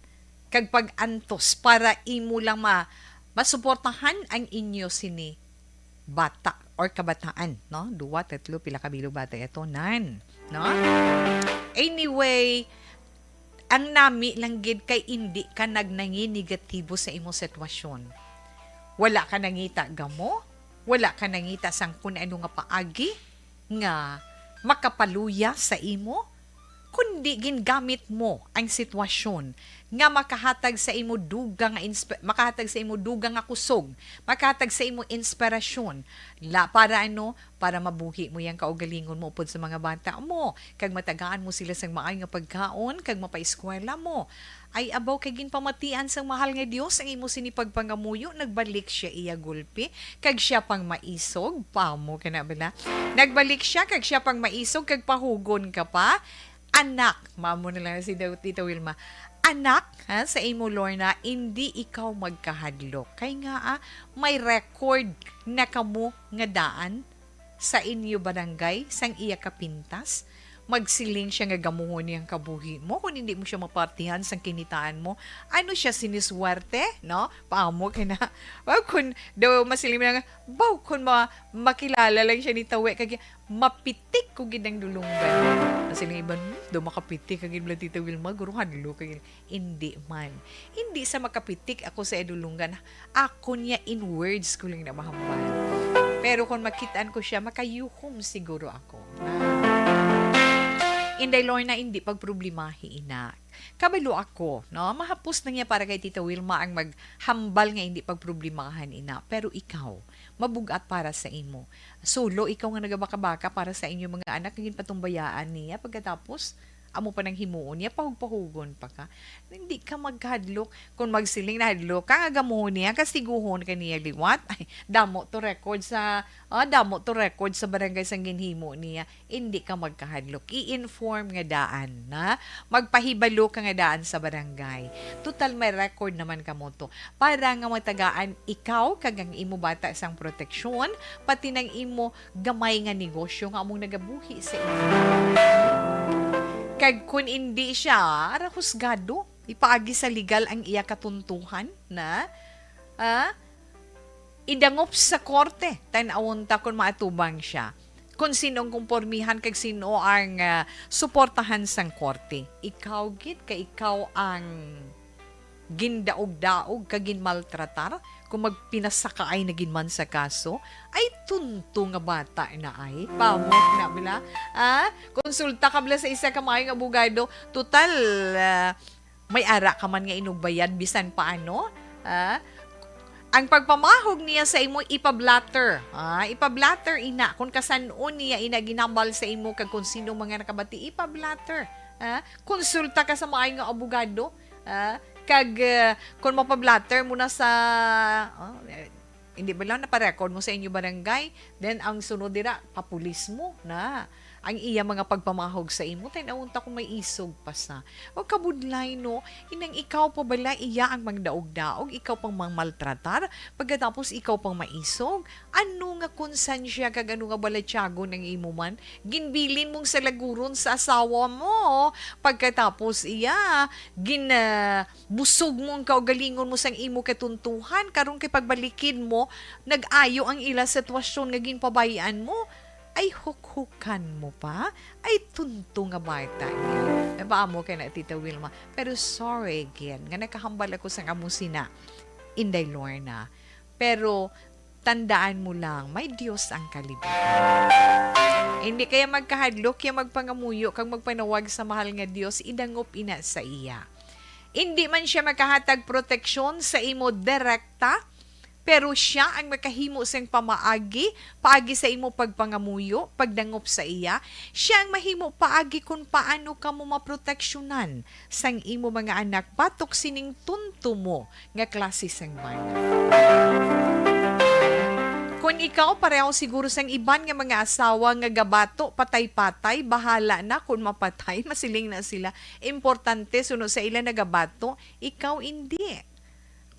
kag pag-antos para imo lang ma-, masuportahan ang inyo sini bata or kabataan, no? Duwa, tatlo, pila ka bilog bata ito? Nan, no? Anyway, ang nami lang gid kay indi ka nagnanginegatibo sa imong sitwasyon. Wala ka nangita gamo, wala ka nangita sang kun ano nga paagi nga makapaluya sa imo, kundi gingamit mo ang sitwasyon nga makahatag sa imo dugang nga insp-, makahatag sa imo dugang nga kusog, makahatag sa imo inspirasyon. La, para ano? Para mabuhi mo yang kaugalingon mo upod sa mga bata mo, kag matagaan mo sila sang maayo nga pagkaon, kag mapaeskwela mo. Ay, abaw, kay ginpamatian sang mahal nga Dios ang imo sini pagpangamuyo, nagbalik sia iya gulpi, kag sia pang maisog. Paamo ka na bala? Nagbalik sia, kag sia pang maisog, kag pahugon ka pa. Anak, mamo na lang si Daw-, Tita Wilma. Anak, ha, sa imo, Lorna, indi ikaw magkahadlok. Kay nga, ah, may record na kamo nga daan sa inyo barangay sang iya kapintas. Magsiling sia nga gamuhon niya ang kabuhi mo kung hindi mo siya mapartihan sang kinitaan mo. Ano siya, siniswerte, no? Paamo ka na. Well, kung daw masiling mo na nga, baw, kung ma-, makilala lang siya ni Tawe, kag mapitik ko gid ang dulunggan. Kasi lang iban, "Hmm, daw makapitik ka gid, Tita Wilma, guro hadlo ka gid." Hindi man. Hindi sa makapitik ako sa iya dulunggan. Ako niya in words ko lang na mahambal. Pero kung makitaan ko siya, makayuhom siguro ako. Ah. Inday Lorna, hindi pagproblemahi ina. Kabalo ako, no? Mahapos na niya para kay Tita Wilma ang maghambal nga hindi pagproblemahan ina. Pero ikaw, mabugat para sa imo. Sulo ikaw nga nagabaka-baka para sa inyo mga anak nga ginpatumbayaan niya. Pagkatapos, amo pa nang himuon niya, pahug-pahugon pa ka. Hindi ka magkahadlok. Kung magsiling na hadlok ka, nga gamuhon niya, kastiguhon ka niya liwat. Ay, damo to record sa, ah, damo to record sa barangay sang ginhimo niya. Hindi ka magkahadlok. I-inform nga daan, na? Magpahibalo ka nga daan sa barangay. Total, may record naman kamo to. Para nga matagaan ikaw kag ang imo bata sang proteksyon, pati nang imo gamay nga negosyo nga among nagabuhi sa imo. Kag kun indi siya, ara, husgado, ipaagi sa legal ang iya katuntuhan, na? Ah? Idangop sa korte, tan-awon ta kon maatubang siya. Kon sin-o ang kumpormihan kag sin-o ang, ah, suportahan sang korte. Ikaw gid, kay ikaw ang gindaog-daog kag ginmaltratar, kung magpinasakaay na gid man sa kaso, ay tunto nga bata na ay. Pamok na bala. Ah, konsulta ka bala sa isa ka maayo nga abogado. Total, ah, may ara ka man nga inugbayad bisan paano. Ah, ang pagpamahog niya sa imo, ipa-blotter. Ah, ipa-blotter ina. Kung kasan-on niya ina ginambal sa imo kag kung sino mga nakabati, ipa-blotter. Ah, konsulta ka sa maayo nga abogado. Ah, kag, ah, kung mapa-blotter mo na sa, ah, eh, hindi ba lang napa-record mo sa inyo barangay, then ang sunod dira, papulis mo na. Ang iya mga pagpamahog sa imo, tan-awon ta kung may isog pa sa. O kabudlay, no? Inang ikaw pa bala iya ang mangdaog-daog, ikaw pang mangmaltratar, pagkatapos ikaw pang maisog? Ano nga konsensiya kag ano nga balatyagon ang imo man? Ginbilin mong salaguron sa asawa mo, pagkatapos iya, gin-, ah, busog mo ang kaugalingon mo sang imo katuntuhan, karon kay pagbalikid mo, nag-ayo ang ila sitwasyon nga ginpabay-an mo. Ay, hukhukan mo pa? Ay, tunto nga bata niya. Nabaamo ka na, Tita Wilma. Pero sorry again, nga nakahambal ako sang amo sina, Inday Lorna. Pero tandaan mo lang, may Dios ang kalibutan. Hindi kaya magkahadlok, kaya magpangamuyo kag magpanawag sa mahal nga Dios, idangop ina sa iya. Hindi man siya makahatag proteksyon sa imo direkta, pero siya ang makahimo sing pamaagi, paagi sa imo pagpangamuyo, pagdangop sa iya. Siya ang mahimo paagi kung paano kamo maproteksyonan sang imo mga anak batok sining tunto mo nga klase sang bana. Kon ikaw, pareho siguro sang iban nga mga asawa nga gabato, patay-patay, bahala na kon mapatay, masiling na sila. Importante, suno sa ila nagabato, ikaw indi.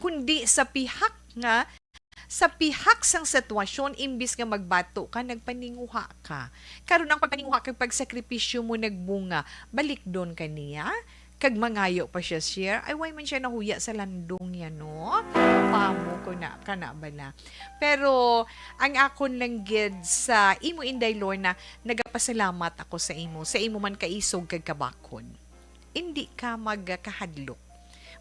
Kundi sa pihak nga, sa pihak sang sitwasyon, imbis nga magbato ka, nagpaninguha ka. Karon ang pagpaninguha kag pagsakripisyo mo nagbunga, balikdon ka niya, kag mangayo pa siya, share. Ay, why man siya nahuya sa landong niya, no? Pamo ko na, kana bala. Pero ang akon lang gid sa imo, Inday Lorna, nagapasalamat ako sa imo, sa imo man kaisog kag kabakod. Indi ka magkahadlok.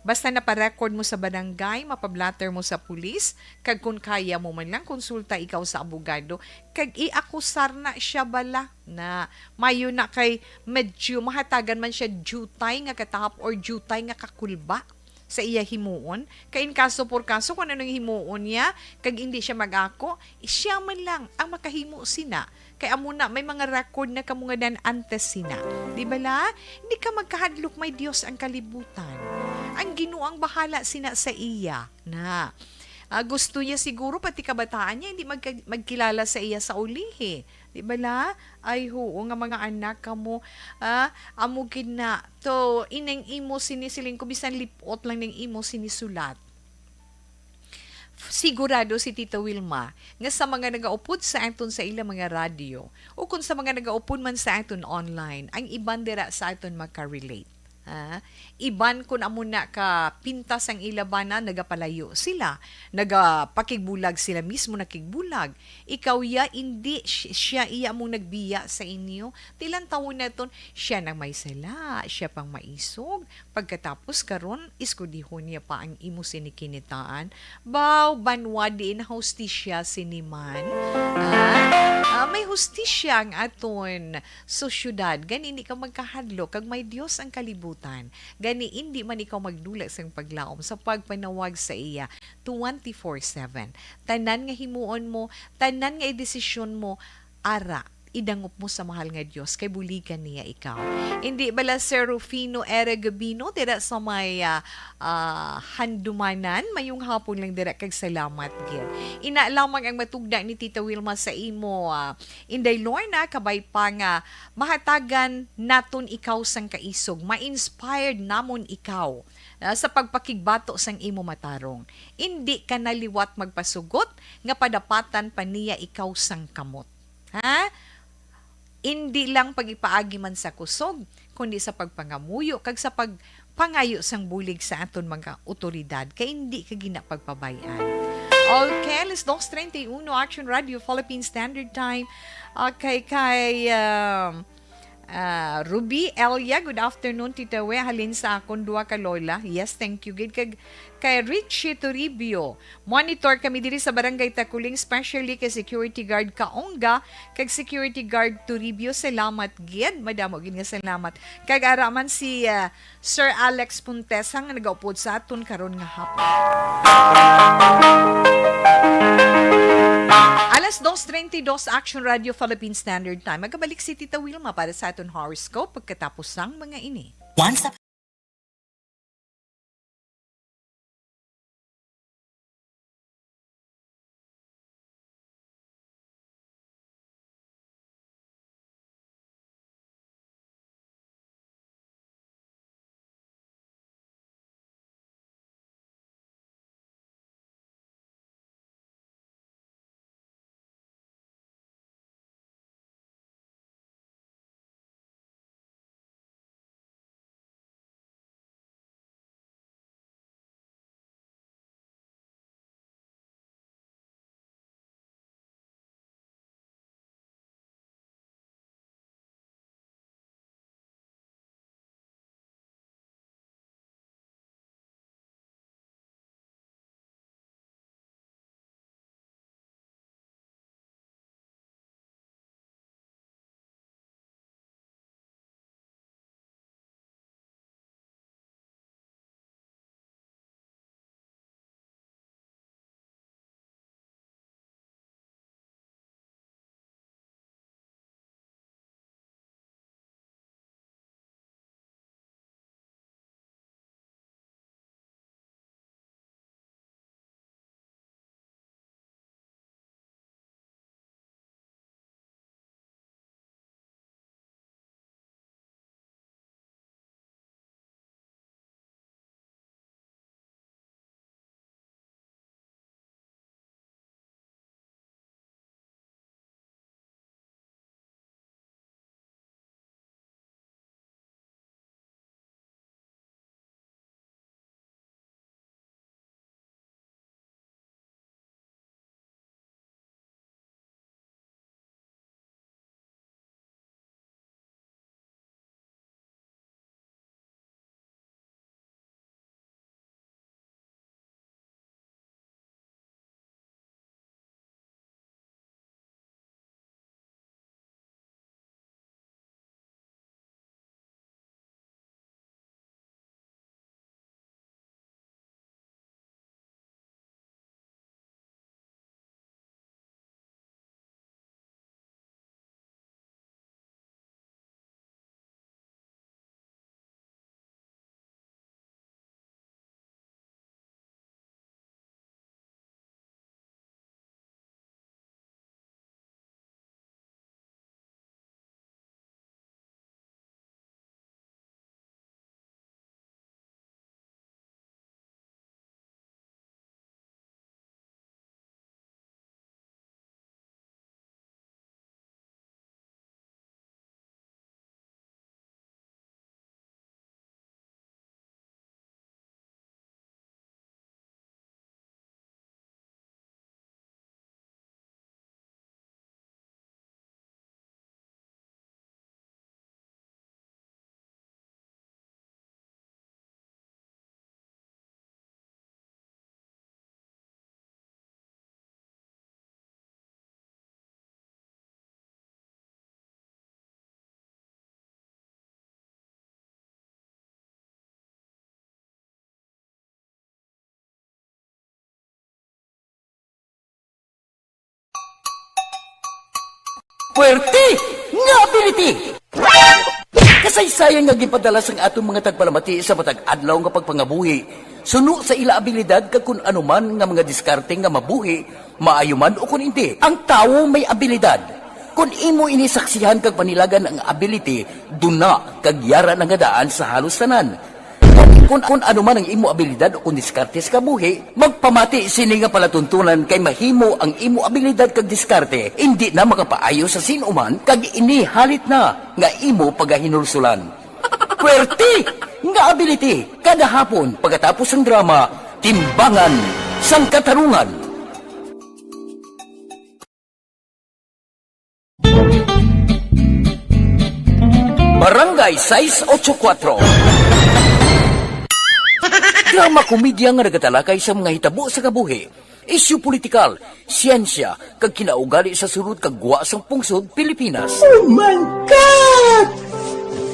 Basta napa-record mo sa barangay, mapa-blotter mo sa pulis, kag kon kaya mo man lang, konsulta ikaw sa abogado, kag i-akusar na siya bala na mayo na kay medyo mahatagan man siya diutay nga katahap or diutay nga kakulba sa iya himuon. Kay in kaso por kaso, kung anong himuon niya, kag indi siya mag-ako, siya man lang ang makahimo sina. Kay amo na, may mga record na kamo nga dan antes sina. Di bala? Hindi ka magkahadlok, may Dios ang kalibutan. Ang Ginoo ang bahala sina sa iya na. Ah, gusto niya siguro pati kabataan niya hindi magka-, magkilala sa iya sa ulihi. Di bala? Ay, huo nga mga anak kamo. Ah, amo gid na. To, inang imo sini siling ko, bisan lipot lang ning imo sini sulat. Sigurado si Tita Wilma nga sa mga nagaupod sa aton sa ilang mga radyo o kung sa mga nagaupod man sa aton online, ang iban dira sa aton makarelate. Ha? Iban kun amo na ka pintas ang ila bana, nagapalayo sila, nagapakigbulag sila mismo, nakigbulag. Ikaw ya, indi si-, siya iya among nagbiya sa inyo. Tilantawon naton, siya nang may sala, siya pang maisog. Pagkatapos karon, iskudihon niya pa ang imo sini kinitaan. Baw, banwa diin hustisya sini man. Ah, ah, may hustisya ang aton sosyedad. Gani, hindi ka magkahadlok, kag may Dios ang kalibutan. Gani, indi man ikaw magdula sang paglaom sa pagpanawag sa iya twenty-four seven. Tanan nga himuon mo, tanan nga idesisyon mo, ara, idangop mo sa mahal nga Dios, kay buligan niya ikaw. Hindi bala, Sir Rufino Era Gabino, dira sa may, ah, ah, Handumanan, mayong hapon lang dira, kag salamat gid. Ina lamang ang matugda ni Tita Wilma sa imo, ah, Inday Lorna, kabay pa nga mahatagan naton ikaw sang kaisog, ma-inspired namon ikaw, ah, sa pagpakigbato sang imo matarong. Indi ka na liwat magpasugot nga padapatan pa niya ikaw sang kamot. Ha? Indi lang pag-ipaagi man sa kusog, kundi sa pagpangamuyo kag sa pagpangayo sang bulig sa aton mga awtoridad, kay indi ka gina pagpabay-an. Okay, alas dos treinta y uno, Action Radio Philippine Standard Time. Okay, kay, um, ah, Ruby Elia, good afternoon, Tita We. Halin sa akon duha ka lola. Yes, thank you gid. Kag kay Richie Toribio, monitor kami diri sa Barangay Takuling, especially kay security guard Kaongga, kag security guard Toribio. Salamat gid, madamo gid nga salamat. Kag ara man si, ah, Sir Alex Puntesa nga nagaupod sa aton karon nga hapon. Alas dos treinta y dos, Action Radio Philippine Standard Time. Magabalik si Tita Wilma para sa aton horoscope pagkatapos sang mga ini. Once Puwerte nga ability! Kasaysayan nga ginpadala sang aton mga tagpalamati sa matag adlaw nga pagpangabuhi, suno sa ila abilidad kag kun ano man nga mga diskarte nga mabuhi, maayo man o kun indi. Ang tawo may abilidad. Kun imo ini saksihan kag panilagan ang ability, duna kag yara na nga daan sa halos tanan. Kung, kung ano man ang imo abilidad o kung diskarte sa kabuhi, magpamati sini nga palatuntunan kay mahimo ang imo abilidad kag diskarte indi na makapaayo sa sin-o man kag ini halit na nga imo pagahinulsulan. Puwerte nga ability kada hapon pagkatapos sang drama, Timbangan sang Katarungan. Barangay sais ocho kuwatro. Drama komedya nga nagatalakay sa mga hitabo sa kabuhi, isyu politikal, siyensya, kag kinaugali sa sulod kag gwa sang pungsod Pilipinas. Oh my God!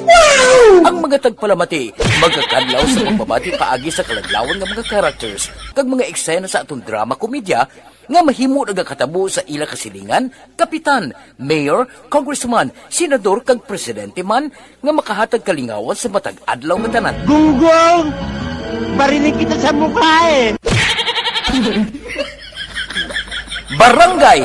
Wow! Ang mga tagpalamati magkakadlaw sa pagbabati paagi sa kaladlawan nga mga characters kag mga eksena sa aton drama komedya nga mahimo nagakatabo sa ila kasilingan, kapitan, mayor, congressman, senador, kag presidente man nga makahatag kalingawan sa matag adlaw nga tanan. Gunggong! Barinig kita sa mukha eh! Barangay!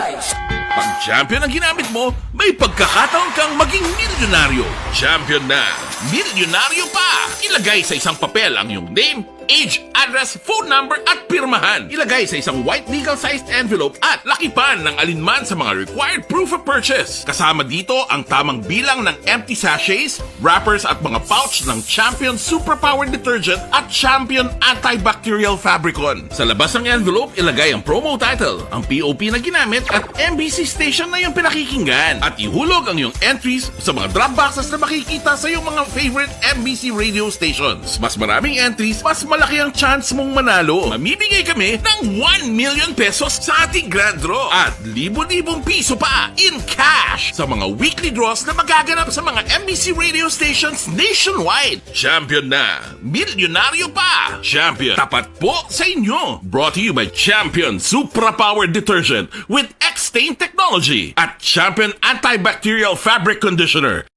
Pag champion ang ginamit mo, may pagkakataon kang maging milyonaryo. Champion na! Milyonaryo pa! Ilagay sa isang papel ang iyong name, age, address, phone number, at pirmahan. Ilagay sa isang white legal-sized envelope at lakipan ng alinman sa mga required proof of purchase. Kasama dito ang tamang bilang ng empty sachets, wrappers, at mga pouch ng Champion Superpower Detergent at Champion Antibacterial Fabricon. Sa labas ng envelope, ilagay ang promo title, ang P O P na ginamit, at M B C station na iyong pinakikinggan. At ihulog ang iyong entries sa mga drop boxes na makikita sa iyong mga favorite M B C radio stations. Mas maraming entries, mas malaki ang chance mong manalo. Mamimigay kami ng one million pesos sa ating grand draw at libo-libong piso pa in cash sa mga weekly draws na magaganap sa mga M B C radio stations nationwide. Champion na! Milyonaryo pa! Champion, tapat po sa inyo! Brought to you by Champion Supra Power Detergent with X-Stain Technology at Champion Antibacterial Fabric Conditioner.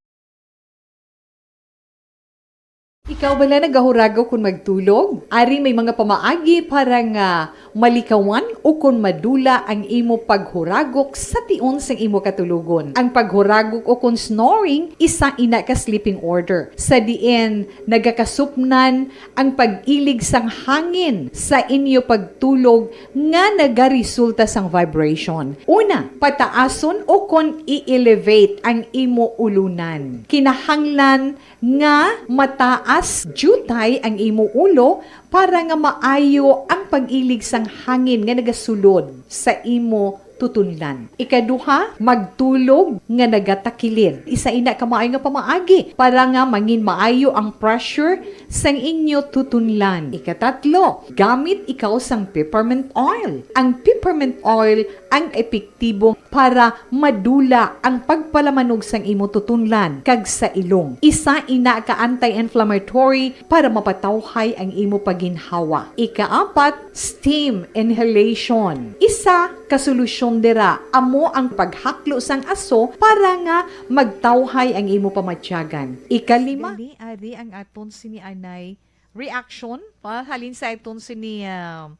Ikaw bala nagahuragok kon magtulog? Ari may mga pamaagi para nga malikawan o kon madula ang imo paghuragok sa tion sang imo katulogon. Ang paghuragok o kon snoring, isa ina ka sleeping order, sa diin nagakasupnan ang pag-ilig sang hangin sa inyo pagtulog nga nagaresulta sang vibration. Una, pataason o kon i-elevate ang imo ulunan. Kinahanglan nga mataas diutay ang imo ulo para nga maayo ang pag-ilig sang hangin nga nagasulod sa imo tutunlan. Ikaduha, magtulog nga nagatakilid. Isa ina ka maayo nga pamaagi para nga mangin maayo ang pressure sang inyo tutunlan. Ikatatlo, gamit ikaw sang peppermint oil. Ang peppermint oil ang epektibo para madula ang pagpalamanog sang imo tutunlan kag sa ilong. Isa ina ka anti-inflammatory para mapatawhay ang imo paginhawa. Ikaapat, steam inhalation. Isa ka solusyon dira amo ang paghaklo sang aso para nga magtawhay ang imo pamatyagan. Ikalima, dali, ari ang aton sini anay reaction pa halin sa aton sini, ah,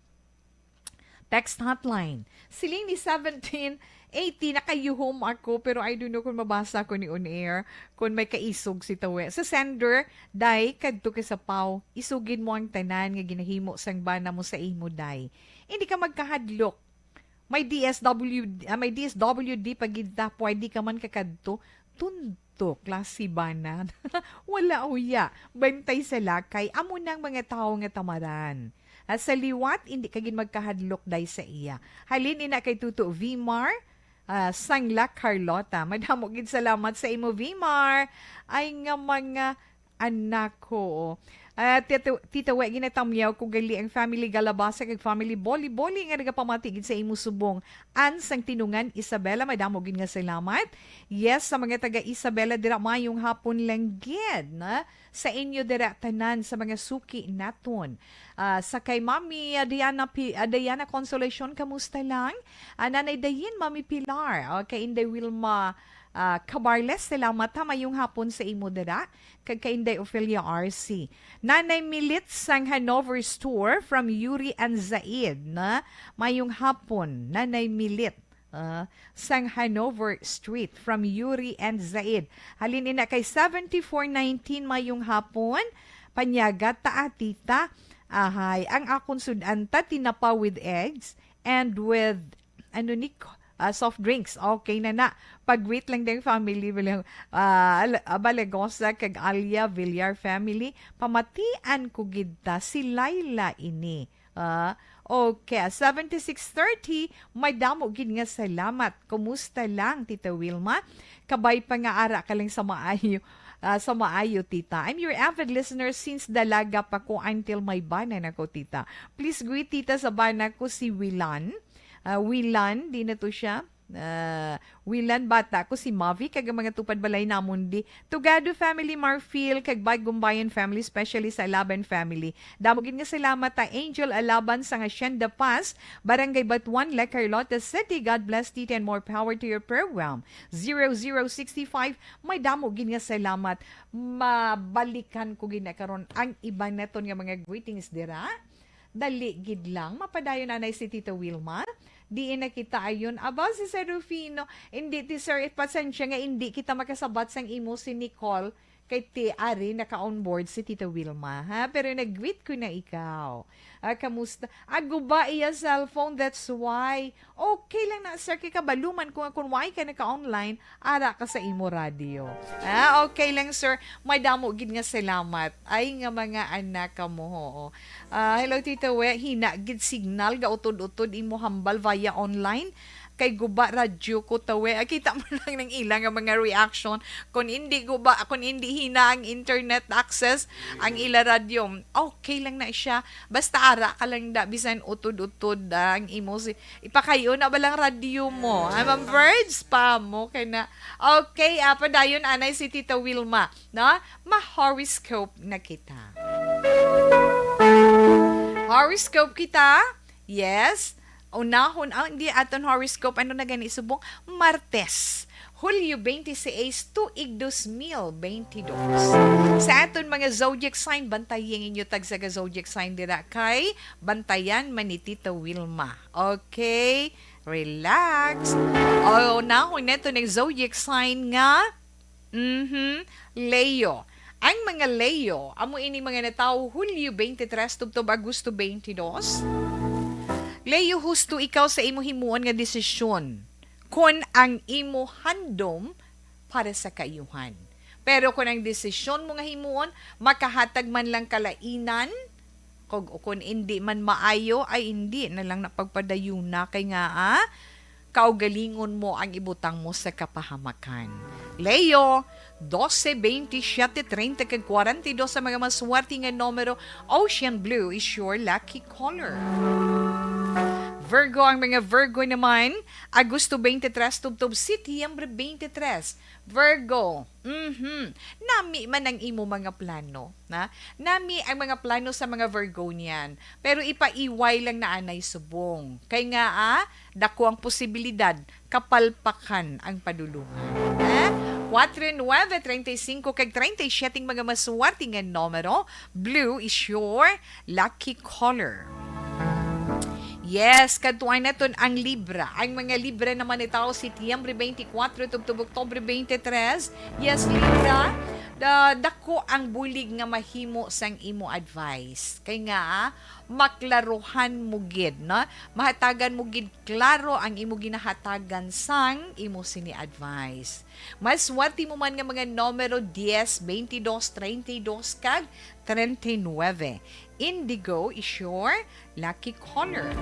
text hotline. Siling ni seventeen eighty, "Nakayuhom ako, pero I don't know kung mabasa ko ni on air, kung may kaisog si Tawe." Sa sender, "Day, kadto ka sa paw, isugid mo ang tanan nga ginahimo sang bana mo sa imo, day. Hindi ka magkahadlok. May D S W, ah, may D S W D pa gid ta, pwede ka man kakadto." Tunto, klase bana. Wala uya. Bantay sa lakay, amo nang mga tawo nga tamaran. Ah, sa liwat, hindi ka gid magkahadlok, day, sa iya. Halin ina kay Tuto Vimar, ah, sang La Carlota. Madamo gid salamat sa imo, Vimar. Ay nga mga anak ko. Ah, Tito, Tito We, ginatamyaw ko gali ang family Galabasa kag family Boli-Boli nga nagapamati gid sa imo subong. An sang Tinungan, Isabela, madamo gid nga salamat. Yes, sa mga taga Isabela dira, mayong hapon lang gid, na? Sa inyo dira tanan, sa mga suki naton. Ah, sa kay Mami, ah, Diana Pi-, ah, Diana Consolacion, kamusta lang? Ah, Nanay Dayin, Mami Pilar, ah, kay Inday Wilma, Ah, Cabarles, salamat ha. Mayong hapon sa imo dira. Kag kay Inday Ofelia R C. Nanay Milit sang Hanover Store from Yuri and Zaid, na? Mayong hapon, Nanay Milit. Ah, sang Hanover Street from Yuri and Zaid. Halin ina kay seventy-four nineteen, mayong hapon. Panyaga ta, ah, tita. Ahay, ang akon sud-an ta, tinapa with eggs and with, ano ni, ah, soft drinks. Okay na na. Pag-greet lang din family, bilang, ah, Al-, ah, Balagosa kag Alia Villar family. Pamatian ko gid ta si Laila ini. Ah, okay, seventy-six thirty, may damo gid nga salamat. Kumusta lang, Tita Wilma? Kabay pa nga ara ka lang sa maayo, ah, sa maayo, Tita. I'm your avid listener since dalaga pa ko until may bana na ko, Tita. Please greet, Tita, sa bana ko si Wilan. Ah, Wilan, di na to siya. Ah, Wilan, bata ko si Mavi, kag ang mga tupad balay namon di Tugado family, Marfil, kag Bagumbayan family, especially sa Alaban family. Damo gid nga salamat ta Angel Alaban sa Hacienda Paz, Barangay Batuan, La Carlota City. God bless, Tita, and more power to your program. Zero zero sixty-five, may damo gid nga salamat. Mabalikan ko gid na karon ang iban naton nga mga greetings dira. Dali gid lang, mapadayon anay si Tita Wilma. Diin na kita ayon. Aba, si Sir Rufino, hindi ti sir, pasensya nga hindi kita makasabat sang imo si Nicole, kay ti ari naka-onboard si Tita Wilma, ha? Pero nag-greet ko na ikaw. Ah, kamusta? Ago ba iya cellphone? That's why. Okay lang na, sir, kay kabalo man ko nga kung why ka naka-online, ara ka sa imo radyo. Ah, okay lang, sir. May damo gid nga salamat. Ay, nga mga anak ka mo, oo. Ah, hello, Tita We. Hina gid signal, gautod-utod imo hambal via online. Kay guba radyo ko, Tawe. Ah, kita mo lang ng ila nga mga reaction. Kung hindi guba, kung hindi hina ang internet access, ang ila radyo, okay lang na siya. Basta ara ka lang da, bisan utod-utod, ah, ang imo si, ipakayo na ba lang radyo mo? Ah, Ma'am Verge, pa mo kay na. Okay, ah, padayon anay si Tita Wilma, no? Ma-horoscope na kita. Horoscope kita? Yes. Unahon, ah, hindi aton horoscope. Ano na gani subong? Martes, Hulyo twenty-six, tuig dos mil twenty-dos. Sa aton mga zodiac sign, bantayi ang inyo tagsa ka zodiac sign dira kay bantayan man ni Tita Wilma. Okay? Relax. O, unahon nato ng zodiac sign nga, mhm, Leo. Ang mga Leo, amo ini mga natawo Hulyo twenty-three tubtob Agosto twenty-two. Leo, husto ikaw sa imo himuon nga desisyon kon ang imo handom para sa kaayuhan. Pero kon ang desisyon mo nga himuon makahatag man lang kalainan, kag kon indi man maayo, ay indi na lang na pagpadayuna, kay nga, ah, kaugalingon mo ang ibutang mo sa kapahamakan. Leo, dose, bente, siyete, treinta, kag kwarenta y dos sa mga maswerte nga numero. Ocean blue is your lucky color. Virgo, ang mga Virgo naman, Agosto twenty-three tubtob Setyembre twenty-three. Virgo, mhm, nami man ang imo mga plano, na? Nami ang mga plano sa mga Virgonian, pero ipaiway lang na anay subong. Kay nga, ah, dako ang posibilidad kapalpakan ang padulungan. Eh? Kwatro, nuebe, treinta y cinco, kag treinta y siyete ang mga maswerte nga numero. Blue is your lucky color. Yes, kadtuan naton ang Libra. Ang mga Libra naman ni tao, Setyembre twenty-four tubtob Oktubre twenty-three. Yes, Libra. Da, dako ang bulig nga mahimo sang imo advice. Kay nga, ah, maklaruhan mo gid, no? Mahatagan mo gid klaro ang imo ginahatagan sang imo sini advice. Mas swerte mo man nga mga numero dies, veintidós, treinta y dos, kag treinta y nueve. Indigo is your lucky color.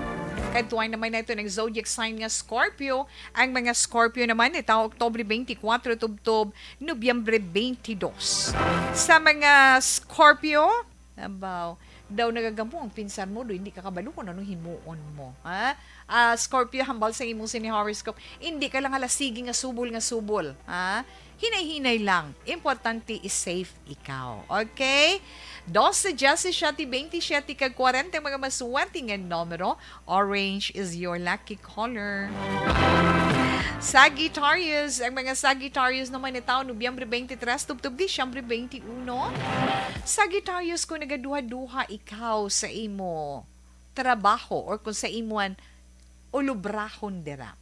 Kadtuan naman nato ng zodiac sign nga Scorpio. Ang mga Scorpio naman, nitao Oktubre twenty-four tubtob Nobyembre twenty-two. Sa mga Scorpio, abaw, daw nagagamo ang pinsar mo, do hindi ka kabalo kung anong himuon mo, ha? Ah, Scorpio, hambal sa imong sini horoscope, hindi ka lang hala sige nga subol nga subol, ha? Hinay-hinay lang. Importante is safe ikaw. Okay? Dose, diyes, siyete, bente, siyete, kag kwarenta ang mga maswerte nga numero. Orange is your lucky color. Sagittarius, ang mga Sagittarius naman ni taon Nobyembre twenty-three tubtob Disyembre twenty-one. Sagittarius, kung nagaduha-duha ikaw sa imo trabaho or kung sa imuan ulubrahon dira,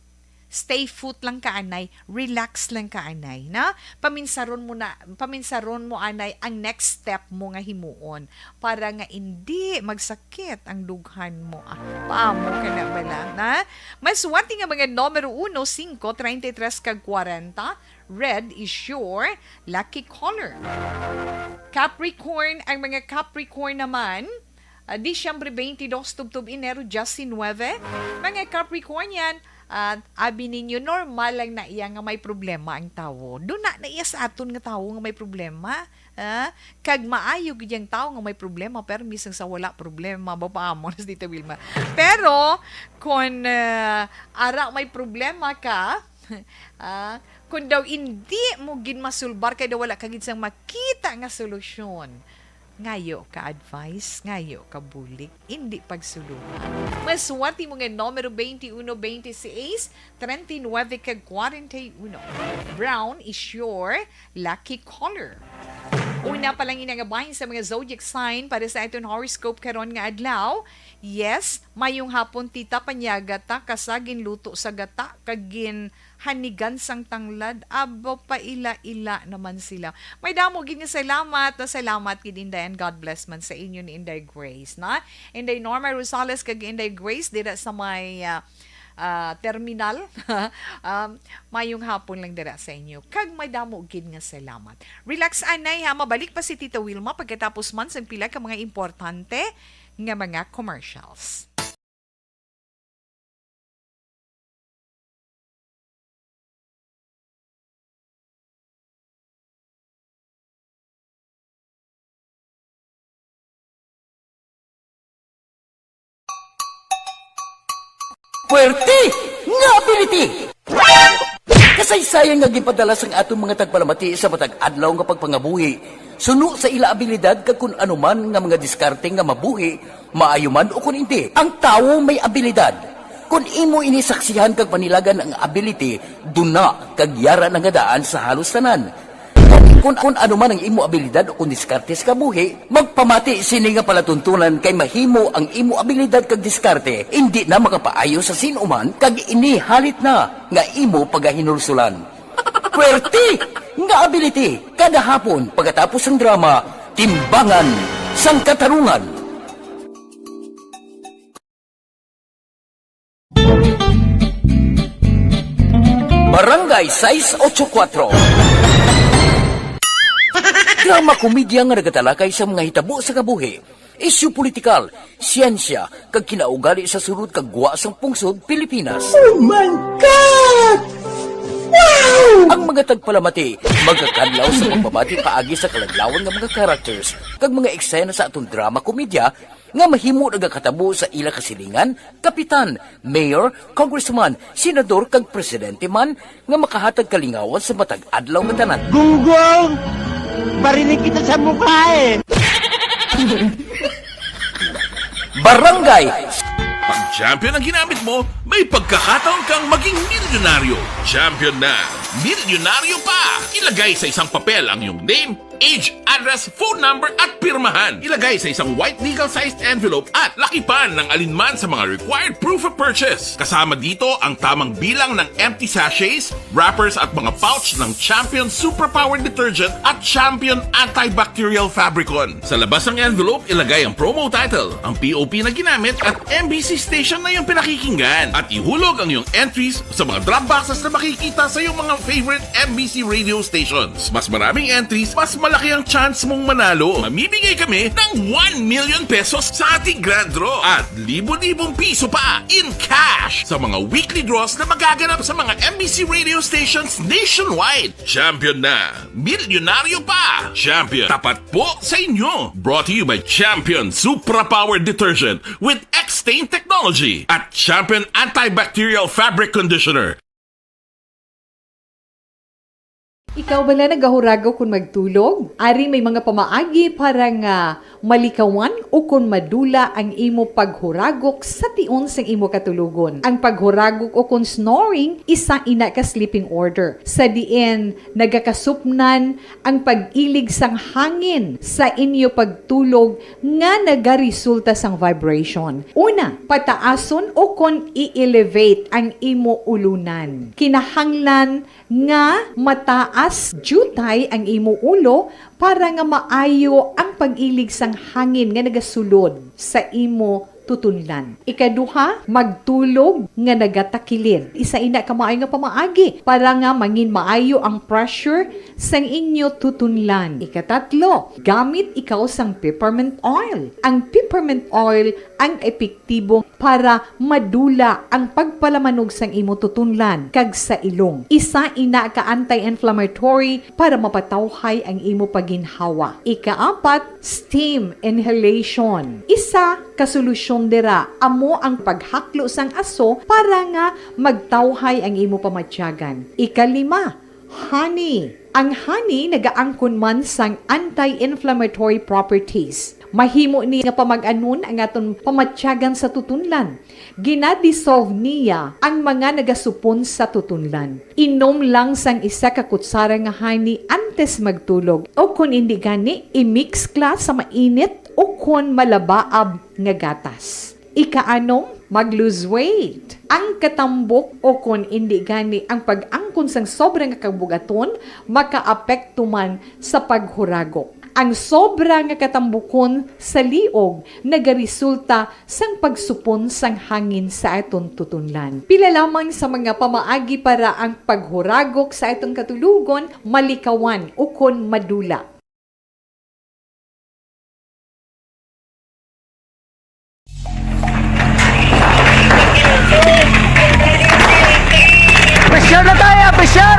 stay put lang ka anay, relax lang ka anay, na? Paminsaron mo na, paminsaron mo anay ang next step mo nga himuon para nga indi magsakit ang dughan mo. Ah, paamo ka na bala, na? Mas swerte nga mga numero uno, singko, treinta y tres kag kwarenta. Red is your lucky color. Capricorn, ang mga Capricorn naman, ah, Disyembre twenty-two tubtob Enero diecinueve. Mga Capricornian, ah, abi ninyo, normal lang na iya nga may problema ang tawo. Duna na iya sa aton nga tawo nga may problema. Ah, kag maayo gid ang tawo nga may problema, pero misang sa wala problema, ba, paamo na si Tita Wilma. Pero, kung, ah, ara may problema ka, ah, kung daw indi mo gid masulbar kay daw wala ka gid sang makita nga solusyon, ngayo ka advice, ngayo ka bulig, indi pagsuluhan. Mas swerte mo nga numero twenty-one, twenty-six, treinta y nueve kag kwarenta y uno. Brown is your lucky color. Una pa lang ini nga bahin sa mga zodiac sign para sa aton horoscope karon nga adlaw. Yes, mayong hapon, Tita. Panyaga ta, kasa ginluto sa gata, kag ginhanigan sang tanglad. Abo, paila-ila naman sila. May damo gid nga salamat, na salamat gid, Inday, and God bless man sa inyo ni Inday Grace, na? Inday Norma Rosales kag Inday Grace dira sa may, ah, ah, terminal. Um, mayong hapon lang dira sa inyo. Kag may damo gid nga salamat. Relax anay ha, mabalik pa si Tita Wilma pagkatapos man sang pila ka mga importante nga mga commercials. Puwerte nga ability! Kasaysayan nga ginpadala sang aton mga tagpalamati sa matag adlaw nga pagpangabuhi, suno sa ila abilidad kag kun ano man nga mga diskarte nga mabuhi, maayo man o kun indi, ang tawo may abilidad. Kun imo ini saksihan kag panilagan ang ability, duna kag yara na nga daan sa halos tanan. Kun, kun ano man ang imo abilidad o kun diskarte sa kabuhi, magpamati sini nga palatuntunan kay mahimo ang imo abilidad kag diskarte indi na makapaayo sa sin-o man kag ini halit na nga imo pagahinulsulan. Puwerte nga ability! Kada hapon, pagkatapos sang drama, Timbangan sang Katarungan. Barangay sais ocho kuwatro. Drama komedya nga nagatalakay sa mga hitabo sa kabuhi, isyu politikal, siyensya, kag kinaugali sa sulod kag gwa sang pungsod Pilipinas. Oh my God! Wow! Ang mga tagpalamati magakadlaw sa pagbabati paagi sa kaladlawan nga mga characters kag mga eksena sa aton drama komedya nga mahimo nagakatabo sa ila kasilingan, kapitan, mayor, congressman, senador, kag presidente man nga makahatag kalingawan sa matag adlaw nga tanan. Gunggong! Barinig kita sa mukha eh! Barangay! Pag champion ang ginamit mo, may pagkakataon kang maging milyonaryo. Champion na! Milyonaryo pa! Ilagay sa isang papel ang iyong name, age, address, phone number, at pirmahan. Ilagay sa isang white legal-sized envelope at lakipan ng alinman sa mga required proof of purchase. Kasama dito ang tamang bilang ng empty sachets, wrappers, at mga pouch ng Champion Superpower Detergent at Champion Antibacterial Fabricon. Sa labas ng envelope, ilagay ang promo title, ang P O P na ginamit, at M B C station na iyong pinakikinggan. At ihulog ang iyong entries sa mga drop boxes na makikita sa iyong mga favorite M B C radio stations. Mas maraming entries, mas malaki ang chance mong manalo. Mamimigay kami ng one million pesos sa ating grand draw at libo-libong piso pa in cash sa mga weekly draws na magaganap sa mga M B C radio stations nationwide. Champion na! Milyonaryo pa! Champion, tapat po sa inyo! Brought to you by Champion Supra Power Detergent with X-Stain Technology at Champion Antibacterial Fabric Conditioner. Ikaw bala nagahuragaw kon magtulog? Ari may mga pamaagi para nga Malikawan ukon madula ang imo paghuragok sa tion sang imo katulogon. Ang paghuragok ukon snoring, isa ina ka sleeping order, sa diin nagakasupnan ang pag-ilig sang hangin sa inyo pagtulog nga nagaresulta sang vibration. Una, pataason ukon i-elevate ang imo ulunan. Kinahanglan nga mataas diutay ang imo ulo para nga maayo ang pag-ilig sang hangin nga nagasulod sa imo tutunlan. Ikaduha, magtulog nga nagatakilid. Isa ina ka maayo nga pamaagi para nga mangin maayo ang pressure sang inyo tutunlan. Ikatatlo, gamit ikaw sang peppermint oil. Ang peppermint oil ang epektibo para madula ang pagpalamanog sang imo tutunlan kag sa ilong. Isa ina ka anti-inflammatory para mapatawhay ang imo paginhawa. Ikaapat, steam inhalation. Isa ka solusyon dira amo ang paghaklo sang aso para nga magtawhay ang imo pamatyagan. Ikalima, honey. Ang honey nagaangkon man sang anti-inflammatory properties. Mahimo ni nga pamag-anon ang aton pamatyagan sa tutunlan. Gina-dissolve niya ang mga nagasupon sa tutunlan. Inom lang sang isa ka kutsara nga honey antes magtulog, o kon indi gani, i-mix kla sa mainit o kon malabaab nga gatas. Ikaanom, mag-lose weight. Ang katambok o kon indi gani ang pag-angkon sang sobra nga kabugaton makaapekto man sa paghuragok. Ang sobra nga katambukon sa liog nagaresulta sang pagsupon sang hangin sa aton tutunlan. Pila lamang sa mga pamaagi para ang paghuragok sa aton katulogon malikawan ukon madula. Pressure na tayo, pressure!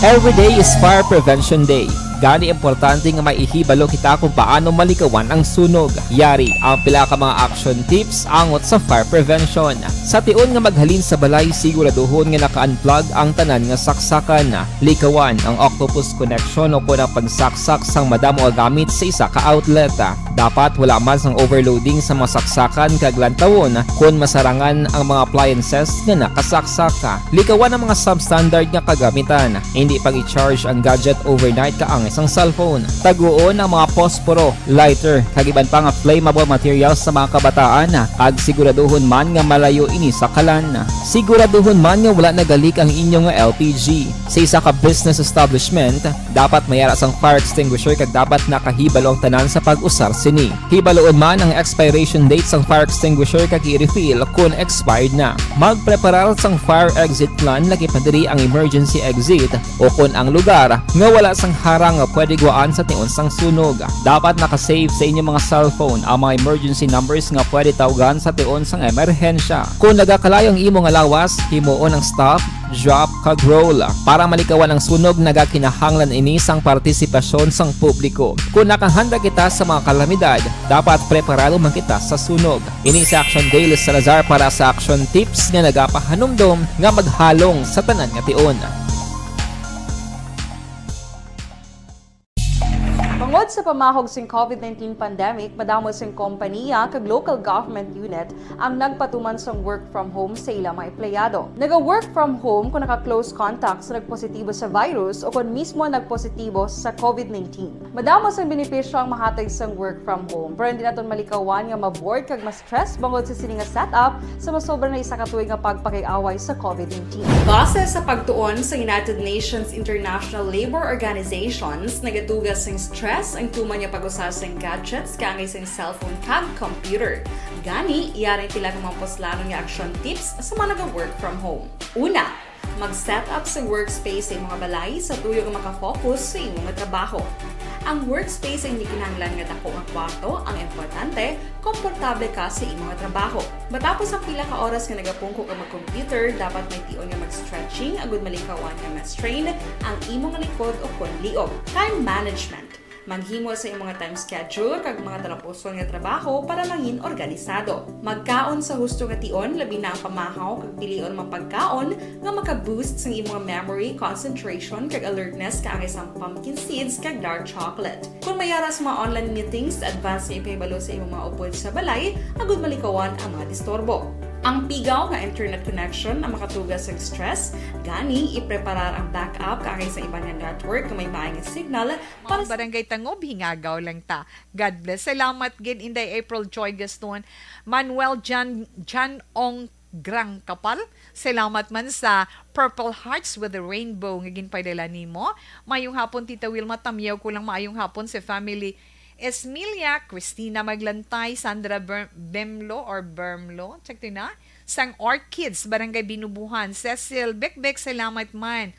Every day is Fire Prevention Day. Gani, importante nga may ihibalo kita kung paano malikawan ang sunog. Yari ang pila ka mga action tips angot sa fire prevention. Sa tion nga maghalin sa balay, siguraduhon nga naka-unplug ang tanan nga saksakan. Likawan ang octopus connection o kon ang pagsaksak sang madamo nga gamit sa isa ka outlet. Dapat wala man sang overloading sa mga saksakan kag lantawon kon masarangan ang mga appliances nga nakasaksak. Likawan ang mga substandard nga kagamitan. Hindi pag-i-charge ang gadget overnight kaangay sang cellphone. Taguon ang mga posporo, lighter, kag iban pa nga flammable materials sa mga kabataan, kag siguraduhon man nga malayo ini sa kalan. Siguraduhon man nga wala nagalik ang inyo nga L P G. Sa isa ka business establishment, dapat may ara sang fire extinguisher kag dapat nakahibalo ang tanan sa pag-usar sini. Hibaloon man ang expiration date sang fire extinguisher kag i-refill kon expired na. Magpreparar sang fire exit plan, lakip na diri ang emergency exit o kon ang lugar nga wala sang harang nga pwede guwaan sa tion sang sunog. Dapat naka-save sa inyo mga cellphone ang mga emergency numbers nga pwede tawgan sa tion sang emerhensya. Kon nagakalayo ang imo nga lawas, himuon ang stop, drop, kag roll. Para malikawan ang sunog, nagakinahanglan ini sang partisipasyon sang publiko. Kon nakahanda kita sa mga kalamidad, dapat preparado man kita sa sunog. Ini si Action Gail Salazar para sa Action Tips nga nagapahanumdom nga maghalong sa tanan nga tion. Tungod sa pamahog sing covid nineteen pandemic, madamo sing kompaniya kag local government unit ang nagpatuman sang work from home sa ila mga empleyado. Naga-work from home kung naka-close contact sa nagpositibo sa virus o kon mismo nagpositibo sa covid nineteen. Madamo sang benepisyo ang mahatag sang work from home, pero hindi naton malikawan nga ma-bored kag ma-stress bangod sa sini nga setup sa masobra na isa ka tuig nga pagpakig-away sa covid nineteen. Base sa pagtuon sa United Nations International Labor Organizations, nagaduga sing stress ang tuman nga pag-usa sing gadgets kaangay sing cellphone kag computer. Gani, yari pila ka mga puslanon nga action tips sa mga naga-work from home. Una, mag-set up sa workspace sa imong balay sa tuyo nga maka-focus sa imo nga trabaho. Ang workspace ay hindi kinahanglan nga dako nga kwarto, ang importante, komportable ka sa imo nga trabaho. Matapos ang pila ka oras nga nagapungko ka mag-computer, dapat may tion nga mag-stretching agud malikawan nga ma-strain ang imo nga likod o kon liog. Time management. Maghimo sa imong time schedule kag mga talapuson nga trabaho para mangin organisado. Magkaon sa husto nga tion, labi na ang pamahaw kag pilion mga pagkaon nga maka-boost sang imong memory, concentration, kag alertness kaangay sang pumpkin seeds kag dark chocolate. Kung may ara sa mga online meetings, advance nga ipahibalo sa imong mga upod sa balay agud malikawan ang mga disturbo. Ang pigaw nga internet connection ang makatugas sa stress, gani ipreparar ang backup kaangay sa iban nga network nga may maay nga signal para sa Barangay Tangob, hingagaw lang ta. God bless. Salamat gid, Inday April Joy Gaston, Manuel Jan, Jan Ong Grang Kapal. Salamat man sa Purple Hearts with the Rainbow nga ginpadala nimo. Mayong hapon, Tita Wilma. Tamyaw ko lang, mayong hapon sa family Esmilia, Christina Maglantay, Sandra Ber-, Bemlo or Bermlo, check din na, sang Orchids, Barangay Binubuhan. Cecil Bekbek, salamat man.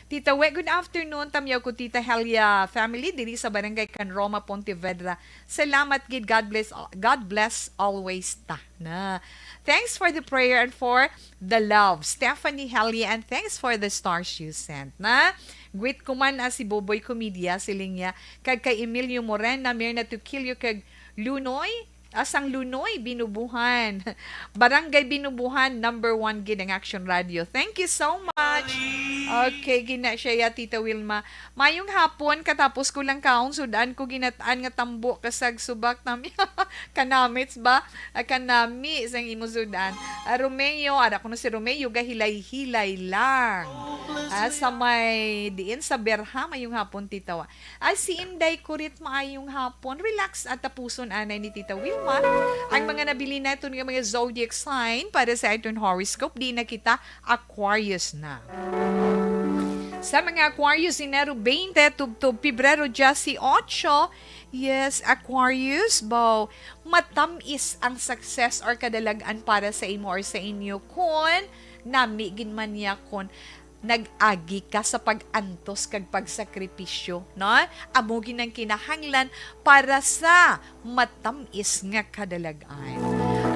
Tita We, good afternoon. Tamyaw ko, Tita Helia family, diri sa Barangay Can Roma, Pontevedra. Salamat gid. God bless, God bless always ta. Na. Thanks for the prayer and for the love, Stephanie Helia, and thanks for the stars you sent. Na. Greet ko man, ah, si Boboy Comedia, siling niya, kag kay Emilio Morena, Mirna Tuquillo, kag Lunoy, asang Lunoy, Binubuhan. Barangay Binubuhan, number one gid ang Action Radio. Thank you so much. Okay, gina siya ya, Tita Wilma. Mayong hapon, katapos ko lang kaon, sudan ko ginat-an nga tambo, kasag subak nami. Kanamits ba? Ah, kanami sang imo sudan. Ah, Romeo, ara ko na si Romeo, gahilay-hilay lang. Ah, sa may diin sa Berha, mayong hapon, Tita Wa. Ay, si Inday Kurit, maayong hapon. Relax at tapuson anay ni Tita Wilma. Ang mga nabili naton nga mga zodiac sign para sa aton horoscope, di na kita Aquarius na. Sa mga Aquarius, Enero twenty, tubtob Pebrero eighteen. Yes, Aquarius, baw, matamis ang success or kadalag-an para sa imo or sa inyo kun nami gid man niya kun nag-agi ka sa pag-antos kag pagsakripisyo, no? Amo gid ang kinahanglan para sa matamis nga kadalag-an.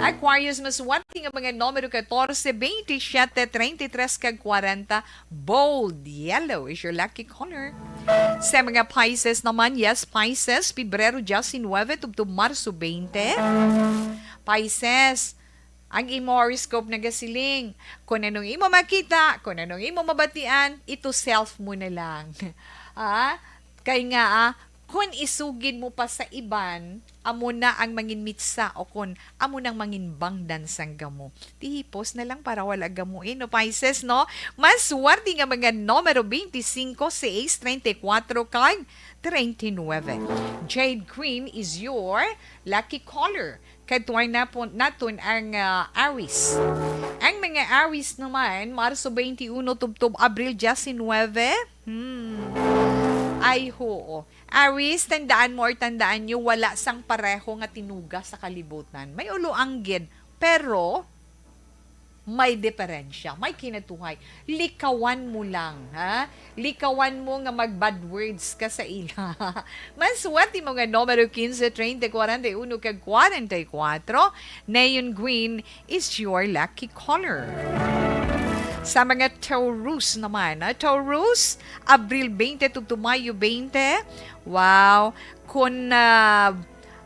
Aquarius, maswerte nga mga numero katorse, twenty-siyete, treinta y tres, kag kwarenta. Bold yellow is your lucky color. Sa mga Pisces naman, yes, Pisces, Pebrero diecinuebe tubtob Marso twenty. Pisces, ang imo horoscope nagasiling, kung anong imo makita, kung anong imo mabatian, ito self mo na lang. Ah, kay nga, ah, kung isugid mo pa sa iban, amo na ang mangin mitsa o kung amo nang mangin bangdan sang gamo. Tihipos na lang para wala gamuin, no, Pisces, no? Mas swerte nga mga numero twenty-cinco, seis, treinta y cuatro, kag treinta y nueve. Jade green is your lucky color. Kadtuan na po naton ang, ah, Aries. Ang mga Aries naman, Marso twenty-uno tubtob Abril diecinuebe. Hmm. Ay, hoo. Aries, tandaan mo or tandaan nyo, wala sang pareho nga tinuga sa kalibutan. May uluang gid, pero may diferensya, may kinatuhay. Likawan mo lang, ha? Likawan mo nga mag-bad words ka sa ila. Mas swerte mo nga numero quince, treinta, cuarenta y uno, kag cuarenta y cuatro. Neon green is your lucky color. Sa mga Taurus naman, ha? Taurus, Abril twenty to, to Mayo twenty. Wow. Kung, ah,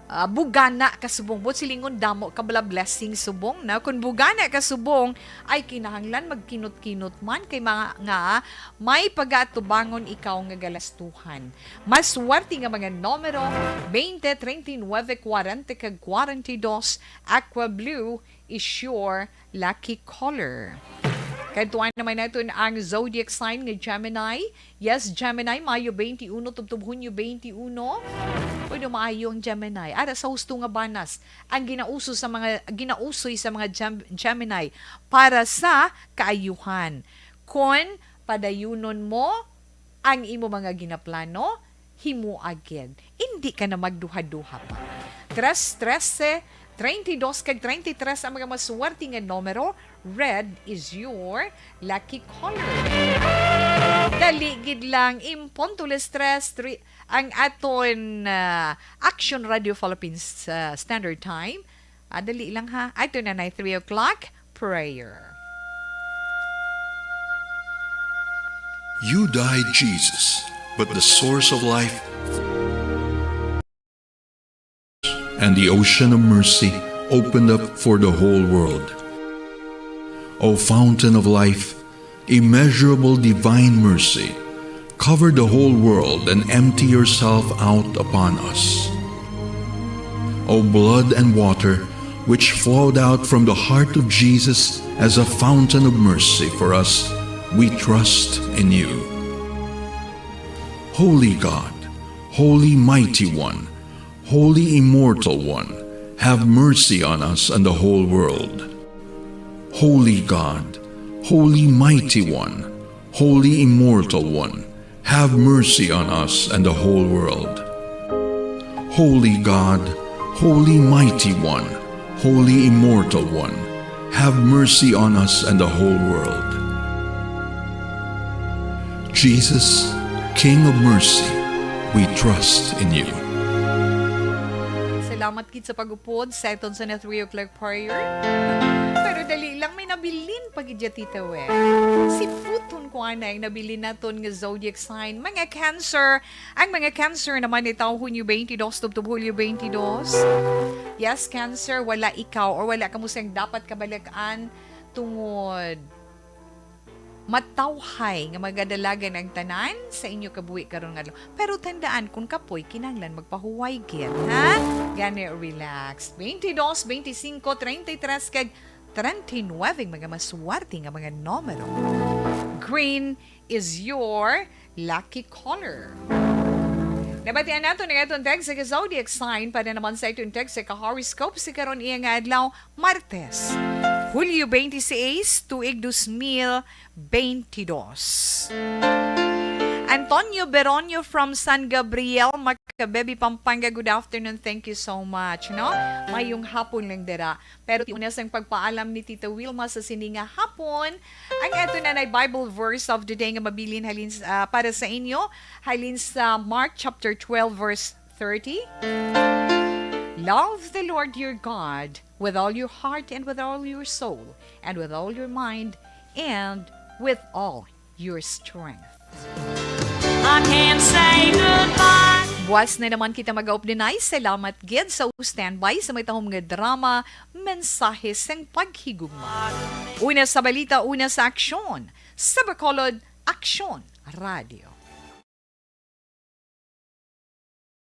ah, bugana ka subong, buot silingon, damo ka bala blessing subong na. Kung bugana ka subong, ay kinahanglan magkinot-kinot man kay mga nga may pagaatubangon ikaw nga galastuhan. Mas swerte nga mga numero, twenty, treinta y nueve, cuarenta, kag cuarenta y dos. Aqua blue is your lucky color. Kadtuan naman naton ang zodiac sign nga Gemini. Yes, Gemini, Mayo twenty-uno tubtob Hunyo twenty-uno. Pwede maayo ang Gemini. Ara sa husto nga banas, ang ginauso sa mga, ginausoy sa mga Gem-, Gemini para sa kaayuhan. Kon padayunon mo ang imo mga ginaplano, himoa gid. Indi ka na magduha-duha pa. Tres, trese, treinta y dos, kag treinta y tres ang mga maswerte nga numero. Red is your lucky color. Dali gid lang, impunto las tres, three, ang aton, ah, Action Radio Philippines, ah, Standard Time. Ah, dali lang ha. Ato na na three o'clock prayer. You died, Jesus, but the source of life. and the ocean of mercy opened up for the whole world. O fountain of life, immeasurable divine mercy, cover the whole world and empty yourself out upon us. O blood and water, which flowed out from the heart of Jesus as a fountain of mercy for us, we trust in you. Holy God, Holy Mighty One, Holy Immortal One, have mercy on us and the whole world. Holy God, Holy Mighty One, Holy Immortal One, have mercy on us and the whole world. Holy God, Holy Mighty One, Holy Immortal One, have mercy on us and the whole world. Jesus, King of mercy, we trust in you. Salamat gid sa pag-upod sa aton sa three o'clock prayer. Pero dali lang, may nabilin pa gid ya, Tita Wen. Si Puton ko anay nabilin naton nga zodiac sign, mga Cancer. Ang mga Cancer naman ni tawo Hunyo twenty-two tubtob Hulyo twenty-two. Yes, Cancer, wala ikaw or wala kamo sang dapat kabalakan tungod matawhay nga magadalagan ang tanan sa inyo kabuhi karon nga adlaw. Pero tandaan, kung kapoy, kinahanglan magpahuway gid, ha? Gani, relax. Twenty-two, twenty-five, thirty-three, kag thirty-nine ang mga maswerte nga mga numero. Green is your lucky color. Nabatian nato ang aton tag sa ka-zodiac sign para naman sa aton tag sa ka-horoscope sa karon iya nga adlaw, Martes, Hulyo twenty-six, tuig dos mil twenty-dos. Antonio Beronio from San Gabriel, Macabebe, Pampanga. Good afternoon. Thank you so much, no? Mayong hapon lang dira. Pero ti una sang pagpaalam ni Tita Wilma sa sini nga hapon, ang ato na nay Bible verse of the day nga mabilin halin sa, ah, para sa inyo, halin sa Mark chapter twelve, verse thirty. Love the Lord your God with all your heart and with all your soul and with all your mind and with all your strength. I can't say goodbye. Buwas na naman kita mag-updinay. Salamat gid sa standby sa may tahom nga drama, Mensahe sang Paghigugma. Una sa balita, una sa aksyon. Sa Bacolod, Aksyon Radio.